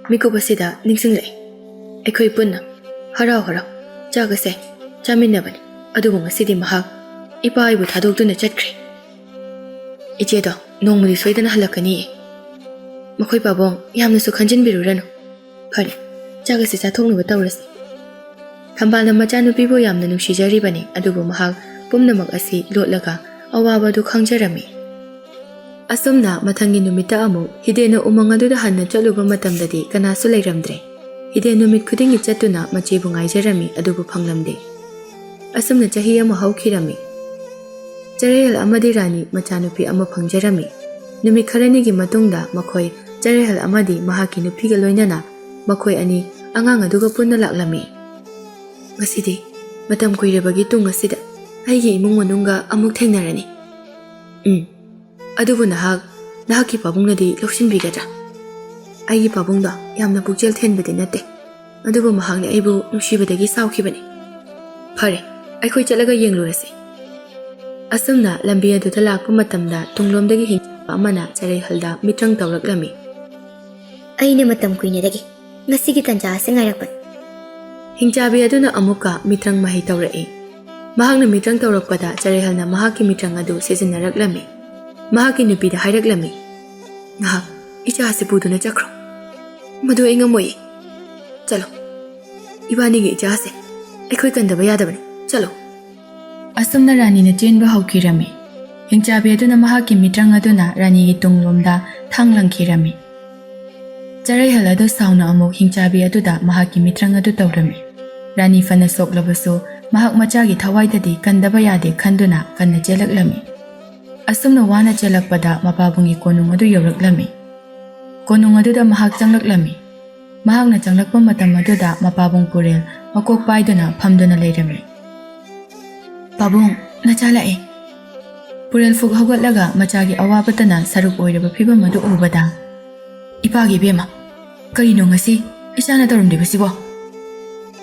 ꯃꯤꯀꯨꯞ ꯑꯁꯤꯗ ꯅꯤꯡꯁꯤꯡꯂꯛꯏ꯫ ꯑꯩꯈꯣꯏ ꯄꯨꯟꯅ ꯍꯔꯥꯎ ꯍꯔꯥꯎ ꯆꯥꯛ ꯑꯁꯦ ꯆꯥꯃꯤꯟꯅꯕꯅꯤ, ꯑꯗꯨꯕꯨ ꯉꯁꯤꯗꯤ ꯃꯍꯥꯛ ꯏꯄꯥ ꯑꯩꯕꯨ ꯊꯥꯗꯣꯛꯇꯨꯅ ꯆꯠꯈ꯭ꯔꯦ꯫ ꯏꯆꯦꯗꯣ ꯅꯣꯡꯃꯗꯤ ꯁꯣꯏꯗꯅ ꯍꯜꯂꯛꯀꯅꯤꯌꯦ꯫ ꯃꯈꯣꯏ ꯄꯥꯕꯨꯡ ꯌꯥꯝꯅꯁꯨ ꯈꯟꯖꯤꯟꯕꯤꯔꯨꯔꯅꯨ꯫ ꯐꯔꯦ, ꯆꯥꯛ ꯑꯁꯤ ꯆꯥꯊꯣꯛꯅꯕ ꯇꯧꯔꯁꯤ"꯫ ꯊꯝꯕꯥꯜꯅ ꯃꯆꯥꯅꯨꯄꯤꯕꯨ ꯌꯥꯝꯅ ꯅꯨꯡꯁꯤꯖꯔꯤꯕꯅꯤ, ꯑꯗꯨꯕꯨ ꯃꯍꯥꯛ ꯄꯨꯝꯅꯃꯛ ꯑꯁꯤ ꯂꯣꯠꯂꯒ ꯑꯋꯥꯕ ꯑꯗꯨ ꯈꯪꯖꯔꯝꯃꯤ꯫ ꯑꯁꯨꯝꯅ ꯃꯊꯪꯒꯤ ꯅꯨꯃꯤꯠꯇ ꯑꯃꯨꯛ ꯍꯤꯗꯦꯟꯅ ꯎꯃꯪ ꯑꯗꯨꯗ ꯍꯟꯅ ꯆꯠꯂꯨꯕ ꯃꯇꯝꯗꯗꯤ ꯀꯅꯥꯁꯨ ꯂꯩꯔꯝꯗ꯭ꯔꯦ꯫ ꯍꯤꯗꯦꯟ ꯅꯨꯃꯤꯠ ꯈꯨꯗꯤꯡꯒꯤ ꯆꯠꯇꯨꯅ ꯃꯆꯦꯕꯨ ꯉꯥꯏꯖꯔꯝꯃꯤ, ꯑꯗꯨꯕꯨ ꯐꯪꯂꯝꯗꯦ꯫ ꯑꯁꯨꯝꯅ ꯆꯍꯤ ꯑꯃ ꯍꯧꯈꯤꯔꯝꯃꯤ꯫ ꯆꯔꯩꯍꯜ ꯑꯃꯗꯤ ꯔꯥꯅꯤ ꯃꯆꯥꯅꯨꯄꯤ ꯑꯃ ꯐꯪꯖꯔꯝꯃꯤ꯫ ꯅꯨꯃꯤꯠ ꯈꯔꯅꯤꯒꯤ ꯃꯇꯨꯡꯗ ꯃꯈꯣꯏ, ꯆꯔꯩꯍꯜ ꯑꯃꯗꯤ ꯃꯍꯥꯛꯀꯤ ꯅꯨꯄꯤꯒ ꯂꯣꯏꯅꯅ, ꯃꯈꯣꯏ ꯑꯅꯤ ꯑꯉꯥꯡ ꯑꯗꯨꯒ ꯄꯨꯟꯅ ꯂꯥꯛꯂꯝꯃꯤ꯫ "ꯉꯁꯤꯗꯤ ꯃꯇꯝ ꯀꯨꯏꯔꯕꯒꯤ ꯇꯨꯡ ꯑꯁꯤꯗ ꯑꯩꯒꯤ ꯏꯃꯨꯡ ꯃꯅꯨꯡꯒ ꯑꯃꯨꯛ ꯊꯦꯡꯅꯔꯅꯤ꯫ ꯎꯝ, ꯑꯗꯨꯕꯨ ꯅꯍꯥꯛ, ꯅꯍꯥꯛꯀꯤ ꯄꯥꯕꯨꯡꯅꯗꯤ ꯂꯧꯁꯤꯟꯕꯤꯒꯗ꯭ꯔꯥ? ꯑꯩꯒꯤ ꯄꯥꯕꯨꯡꯗꯣ ꯌꯥꯝꯅ ꯄꯨꯛꯆꯦꯜ ꯊꯦꯟꯕꯗꯤ ꯅꯠꯇꯦ, ꯑꯗꯨꯕꯨ ꯃꯍꯥꯛꯅ ꯑꯩꯕꯨ ꯅꯨꯡꯁꯤꯕꯗꯒꯤ ꯁꯥꯎꯈꯤꯕꯅꯤ꯫ ꯐꯔꯦ, ꯑꯩꯈꯣꯏ ꯆꯠꯂꯒ ꯌꯦꯡꯂꯨꯔꯁꯤ"꯫ ꯑꯁꯨꯝꯅ ꯂꯝꯕꯤ ꯑꯗꯨꯗ ꯂꯥꯛꯄ ꯃꯇꯝꯗ ꯇꯨꯡꯂꯣꯝꯗꯒꯤ ꯍꯤꯡꯆꯥꯕ ꯑꯃꯅ ꯆꯔꯩꯍꯜꯗ ꯃꯤꯇ꯭ꯔꯪ ꯇꯧꯔꯛꯂꯝꯃꯤ꯫ ꯑꯩꯅ ꯃꯇꯝ ꯀꯨꯏꯅꯗꯒꯤ ꯉꯁꯤꯒꯤ ꯇꯟꯖꯥ ꯑꯁꯤ ꯉꯥꯏꯔꯛꯄꯅꯤ꯫ ꯍꯤꯡꯆꯥꯕꯤ ꯑꯗꯨꯅ ꯑꯃꯨꯛꯀ ꯃꯤꯇ꯭ꯔꯪ ꯃꯍꯩ ꯇꯧꯔꯛꯏ꯫ ꯃꯍꯥꯛꯅ ꯃꯤꯇ꯭ꯔꯪ ꯇꯧꯔꯛꯄꯗ ꯆꯔꯩꯍꯜꯅ ꯃꯍꯥꯛꯀꯤ ꯃꯤꯇ꯭ꯔꯪ ꯑꯗꯨ ꯁꯤꯖꯤꯟꯅꯔꯛꯂꯝꯃꯤ꯫ ꯃꯍꯥꯛꯀꯤ ꯅꯨꯄꯤꯗ ꯍꯥꯏꯔꯛꯂꯝꯃꯤ, "ꯉꯥꯏꯍꯥꯛ ꯏꯆꯥ ꯑꯁꯤ ꯄꯨꯗꯨꯅ ꯆꯠꯈ꯭ꯔꯣ꯫ ꯃꯗꯨ ꯑꯩ ꯉꯝꯃꯣꯏꯌꯦ꯫ ꯆꯠꯂꯣ, ꯏꯕꯥꯅꯤꯒꯤ ꯏꯆꯥꯁꯦ ꯑꯩꯈꯣꯏ ꯀꯟꯗꯕ ꯌꯥꯗꯕꯅꯤ꯫ ꯆꯠꯂꯣ꯫" ꯑꯁꯨꯝꯅ ꯔꯥꯅꯤꯅ ꯆꯦꯟꯕ ꯍꯧꯈꯤꯔꯝꯃꯤ꯫ ꯍꯤꯡꯆꯥꯕꯤ ꯑꯗꯨꯅ ꯃꯍꯥꯛꯀꯤ ꯃꯤꯇ꯭ꯔꯪ ꯑꯗꯨꯅ ꯔꯥꯅꯤꯒꯤ ꯇꯨꯡꯂꯣꯝꯗ ꯊꯥꯡ ꯂꯪꯈꯤꯔꯝꯃꯤ꯫ ꯆꯔꯩꯍꯜ ꯑꯗꯨ ꯁꯥꯎꯅ ꯑꯃꯨꯛ ꯍꯤꯡꯆꯥꯕꯤ ꯑꯗꯨꯗ ꯃꯍꯥꯛꯀꯤ ꯃꯤꯇ꯭ꯔꯪ ꯑꯗꯨ ꯇꯧꯔꯝꯃꯤ꯫ ꯔꯥꯅꯤ ꯐꯅ ꯁꯣꯛꯂꯕꯁꯨ ꯃꯍꯥꯛ ꯃꯆꯥꯒꯤ ꯊꯋꯥꯏꯗꯗꯤ ꯀꯟꯗꯕ ꯌꯥꯗꯦ ꯈꯟꯗꯨꯅ ꯀꯟꯅ ꯆꯦꯜꯂꯛꯂꯝꯃꯤ꯫ ꯑꯁꯨꯝꯅ ꯋꯥꯅ ꯆꯦꯜꯂꯛꯄꯗ ꯃꯄꯥꯕꯨꯡꯒꯤ ꯀꯣꯅꯨꯡ ꯑꯗꯨ ꯌꯧꯔꯛꯂꯝꯃꯤ꯫ ꯀꯣꯅꯨꯡ ꯑꯗꯨꯗ ꯃꯍꯥꯛ ꯆꯪꯂꯛꯂꯝꯃꯤ꯫ ꯃꯍꯥꯛꯅ ꯆꯪꯂꯛꯄ ꯃꯇꯝ ꯑꯗꯨꯗ ꯃꯄꯥꯕꯨꯡ ꯄꯨꯔꯦꯜ ꯃꯀꯣꯛ ꯄꯥꯏꯗꯨꯅ ꯐꯝꯗꯨꯅ ꯂꯩꯔꯝꯃꯤ꯫ "ꯄꯥꯕꯨꯡ, ꯅꯆꯥ ꯂꯥꯛꯑꯦ꯫" ꯄꯨꯔꯦꯜ ꯐꯨꯛ ꯍꯧꯒꯠꯂꯒ ꯃꯆꯥꯒꯤ ꯑꯋꯥꯕꯇꯅ ꯁꯔꯨꯛ ꯑꯣꯏꯔꯕ ꯐꯤꯕꯝ ꯑꯗꯨ ꯎꯕꯗ, "ꯏꯄꯥꯒꯤ ꯏꯕꯦꯝꯃ, ꯀꯔꯤꯅꯣ ꯉꯁꯤ ꯏꯆꯥꯅ ꯇꯧꯔꯝꯂꯤꯕꯁꯤꯕꯣ?"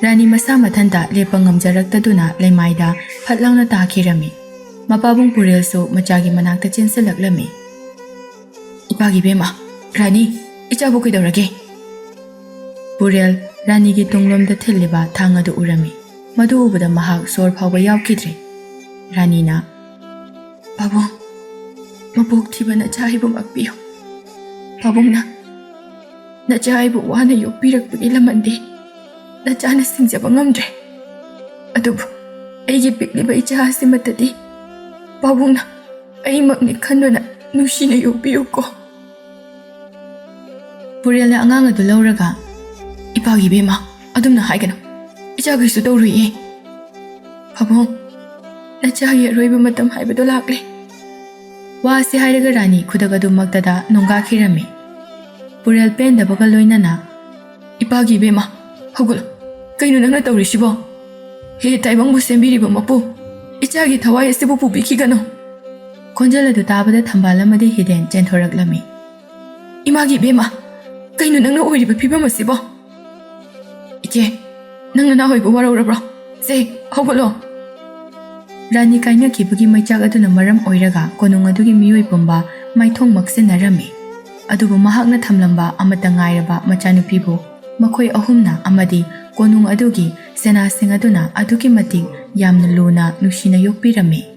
ꯔꯥꯅꯤ ꯃꯁꯥ ꯃꯊꯟꯇ ꯂꯦꯞꯄ ꯉꯝꯖꯔꯛꯇꯗꯨꯅ ꯂꯩꯃꯥꯏꯗ ꯐꯠ ꯂꯥꯎꯅ ꯇꯥꯈꯤꯔꯝꯃꯤ꯫ ꯃꯄꯥꯕꯨꯡ ꯄꯨꯔꯦꯜꯁꯨ ꯃꯆꯥꯒꯤ ꯃꯅꯥꯛꯇ ꯆꯦꯟꯁꯤꯜꯂꯛꯂꯝꯃꯤ꯫ "ꯏꯄꯥꯒꯤ ꯏꯕꯦꯝꯃ, ꯔꯥꯅꯤ, ꯏꯆꯥꯕꯨ ꯀꯩꯗꯧꯔꯒꯦ?" ꯄꯨꯔꯦꯜ ꯔꯥꯅꯤꯒꯤ ꯇꯨꯡꯂꯣꯝꯗ ꯊꯤꯜꯂꯤꯕ ꯊꯥꯡ ꯑꯗꯨ ꯎꯔꯝꯃꯤ꯫ ꯃꯗꯨ ꯎꯕꯗ ꯃꯍꯥꯛ ꯁꯣꯔ ꯐꯥꯎꯕ ꯌꯥꯎꯈꯤꯗ꯭ꯔꯦ꯫ ꯔꯥꯅꯤꯅ, "ꯄꯥꯕꯨꯡ, ꯃꯄꯣꯛ ꯊꯤꯕ ꯅꯆꯥ ꯑꯩꯕꯨ ꯉꯥꯛꯄꯤꯌꯨ꯫ ꯄꯥꯕꯨꯡꯅ ꯅꯆꯥ ꯑꯩꯕꯨ ꯋꯥꯅ ꯌꯣꯛꯄꯤꯔꯛꯄꯒꯤ ꯂꯃꯟꯗꯤ ꯅꯆꯥꯅ ꯁꯤꯡꯖꯕ ꯉꯝꯗ꯭ꯔꯦ꯫ ꯑꯗꯨꯕꯨ ꯑꯩꯒꯤ ꯄꯤꯛꯂꯤꯕ ꯏꯆꯥ ꯑꯁꯤꯃꯠꯇꯗꯤ ꯄꯥꯕꯨꯡꯅ ꯑꯩꯃꯛꯅꯤ ꯈꯟꯗꯨꯅ ꯅꯨꯡꯁꯤꯅ ꯌꯣꯛꯄꯤꯌꯨꯀꯣ꯫" ꯄꯨꯔꯦꯜꯅ ꯑꯉꯥꯡ ꯑꯗꯨ ꯂꯧꯔꯒ, "ꯏꯄꯥꯒꯤ ꯏꯕꯦꯝꯃ, ꯑꯗꯨꯝꯅ ꯍꯥꯏꯒꯅꯨ꯫ ꯏꯆꯥ ꯀꯩꯁꯨ ꯇꯧꯔꯣꯏꯌꯦ꯫ ꯄꯥꯕꯨꯡ, ꯅꯆꯥꯒꯤ ꯑꯔꯣꯏꯕ ꯃꯇꯝ ꯍꯥꯏꯕꯗꯨ ꯂꯥꯛꯂꯦ꯫" ꯋꯥ ꯑꯁꯤ ꯍꯥꯏꯔꯒ ꯔꯥꯅꯤ ꯈꯨꯗꯛ ꯑꯗꯨꯃꯛꯇꯗ ꯅꯣꯡꯒꯥꯈꯤꯔꯝꯃꯤ꯫ ꯄꯨꯔꯦꯜ ꯄꯦꯟꯗꯕꯒ ꯂꯣꯏꯅꯅ, "ꯏꯄꯥꯒꯤ ꯏꯕꯦꯝꯃ, ꯍꯧꯒꯠꯂꯨ꯫ ꯀꯩꯅꯣ ꯅꯪꯅ ꯇꯧꯔꯤꯁꯤꯕꯣ? ꯍꯦ ꯇꯥꯏꯕꯪꯕꯨ ꯁꯦꯝꯕꯤꯔꯤꯕ ꯃꯄꯨ, ꯏꯆꯥꯒꯤ ꯊꯋꯥꯏ ꯑꯁꯤꯕꯨ ꯄꯨꯕꯤꯈꯤꯒꯅꯨ꯫" ꯈꯣꯟꯖꯦꯜ ꯑꯗꯨ ꯇꯥꯕꯗ ꯊꯝꯕꯥꯜ ꯑꯃꯗꯤ ꯍꯤꯗꯦꯟ ꯆꯦꯟꯊꯣꯔꯛꯂꯝꯃꯤ꯫ "ꯏꯃꯥꯒꯤ ꯏꯕꯦꯝꯃ, ꯀꯩꯅꯣ ꯅꯪꯅ ꯑꯣꯏꯔꯤꯕ ꯐꯤꯕꯝ ꯑꯁꯤꯕꯣ? ꯏꯆꯦ, ꯅꯪ ꯅꯅꯥ ꯑꯣꯏꯕ ꯋꯥꯔꯧꯔꯕ꯭ꯔꯣ? ꯁꯦ, ꯍꯧꯒꯠꯂꯣ꯫" ꯔꯥꯅꯤ ꯀꯥꯏꯅꯈꯤꯕꯒꯤ ꯃꯩꯆꯥꯛ ꯑꯗꯨꯅ ꯃꯔꯝ ꯑꯣꯏꯔꯒ ꯀꯣꯅꯨꯡ ꯑꯗꯨꯒꯤ ꯃꯤꯑꯣꯏ ꯄꯨꯝꯕ ꯃꯥꯏꯊꯣꯡ ꯃꯛꯁꯤꯟꯅꯔꯝꯃꯤ꯫ ꯑꯗꯨꯕꯨ ꯃꯍꯥꯛꯅ ꯊꯝꯂꯝꯕ ꯑꯃꯠꯇ ꯉꯥꯏꯔꯕ ꯃꯆꯥꯅꯨꯄꯤꯕꯨ ꯃꯈꯣꯏ ꯑꯍꯨꯝꯅ ꯑꯃꯗꯤ ꯀꯣꯅꯨꯡ ꯑꯗꯨꯒꯤ ꯁꯦꯅꯥꯁꯤꯡ ꯑꯗꯨꯅ ꯑꯗꯨꯛꯀꯤ ꯃꯇꯤꯛ ꯌꯥꯝꯅ ꯂꯨꯅ ꯅꯨꯡꯁꯤꯅ ꯌꯣꯛꯄꯤꯔꯝꯃꯤ꯫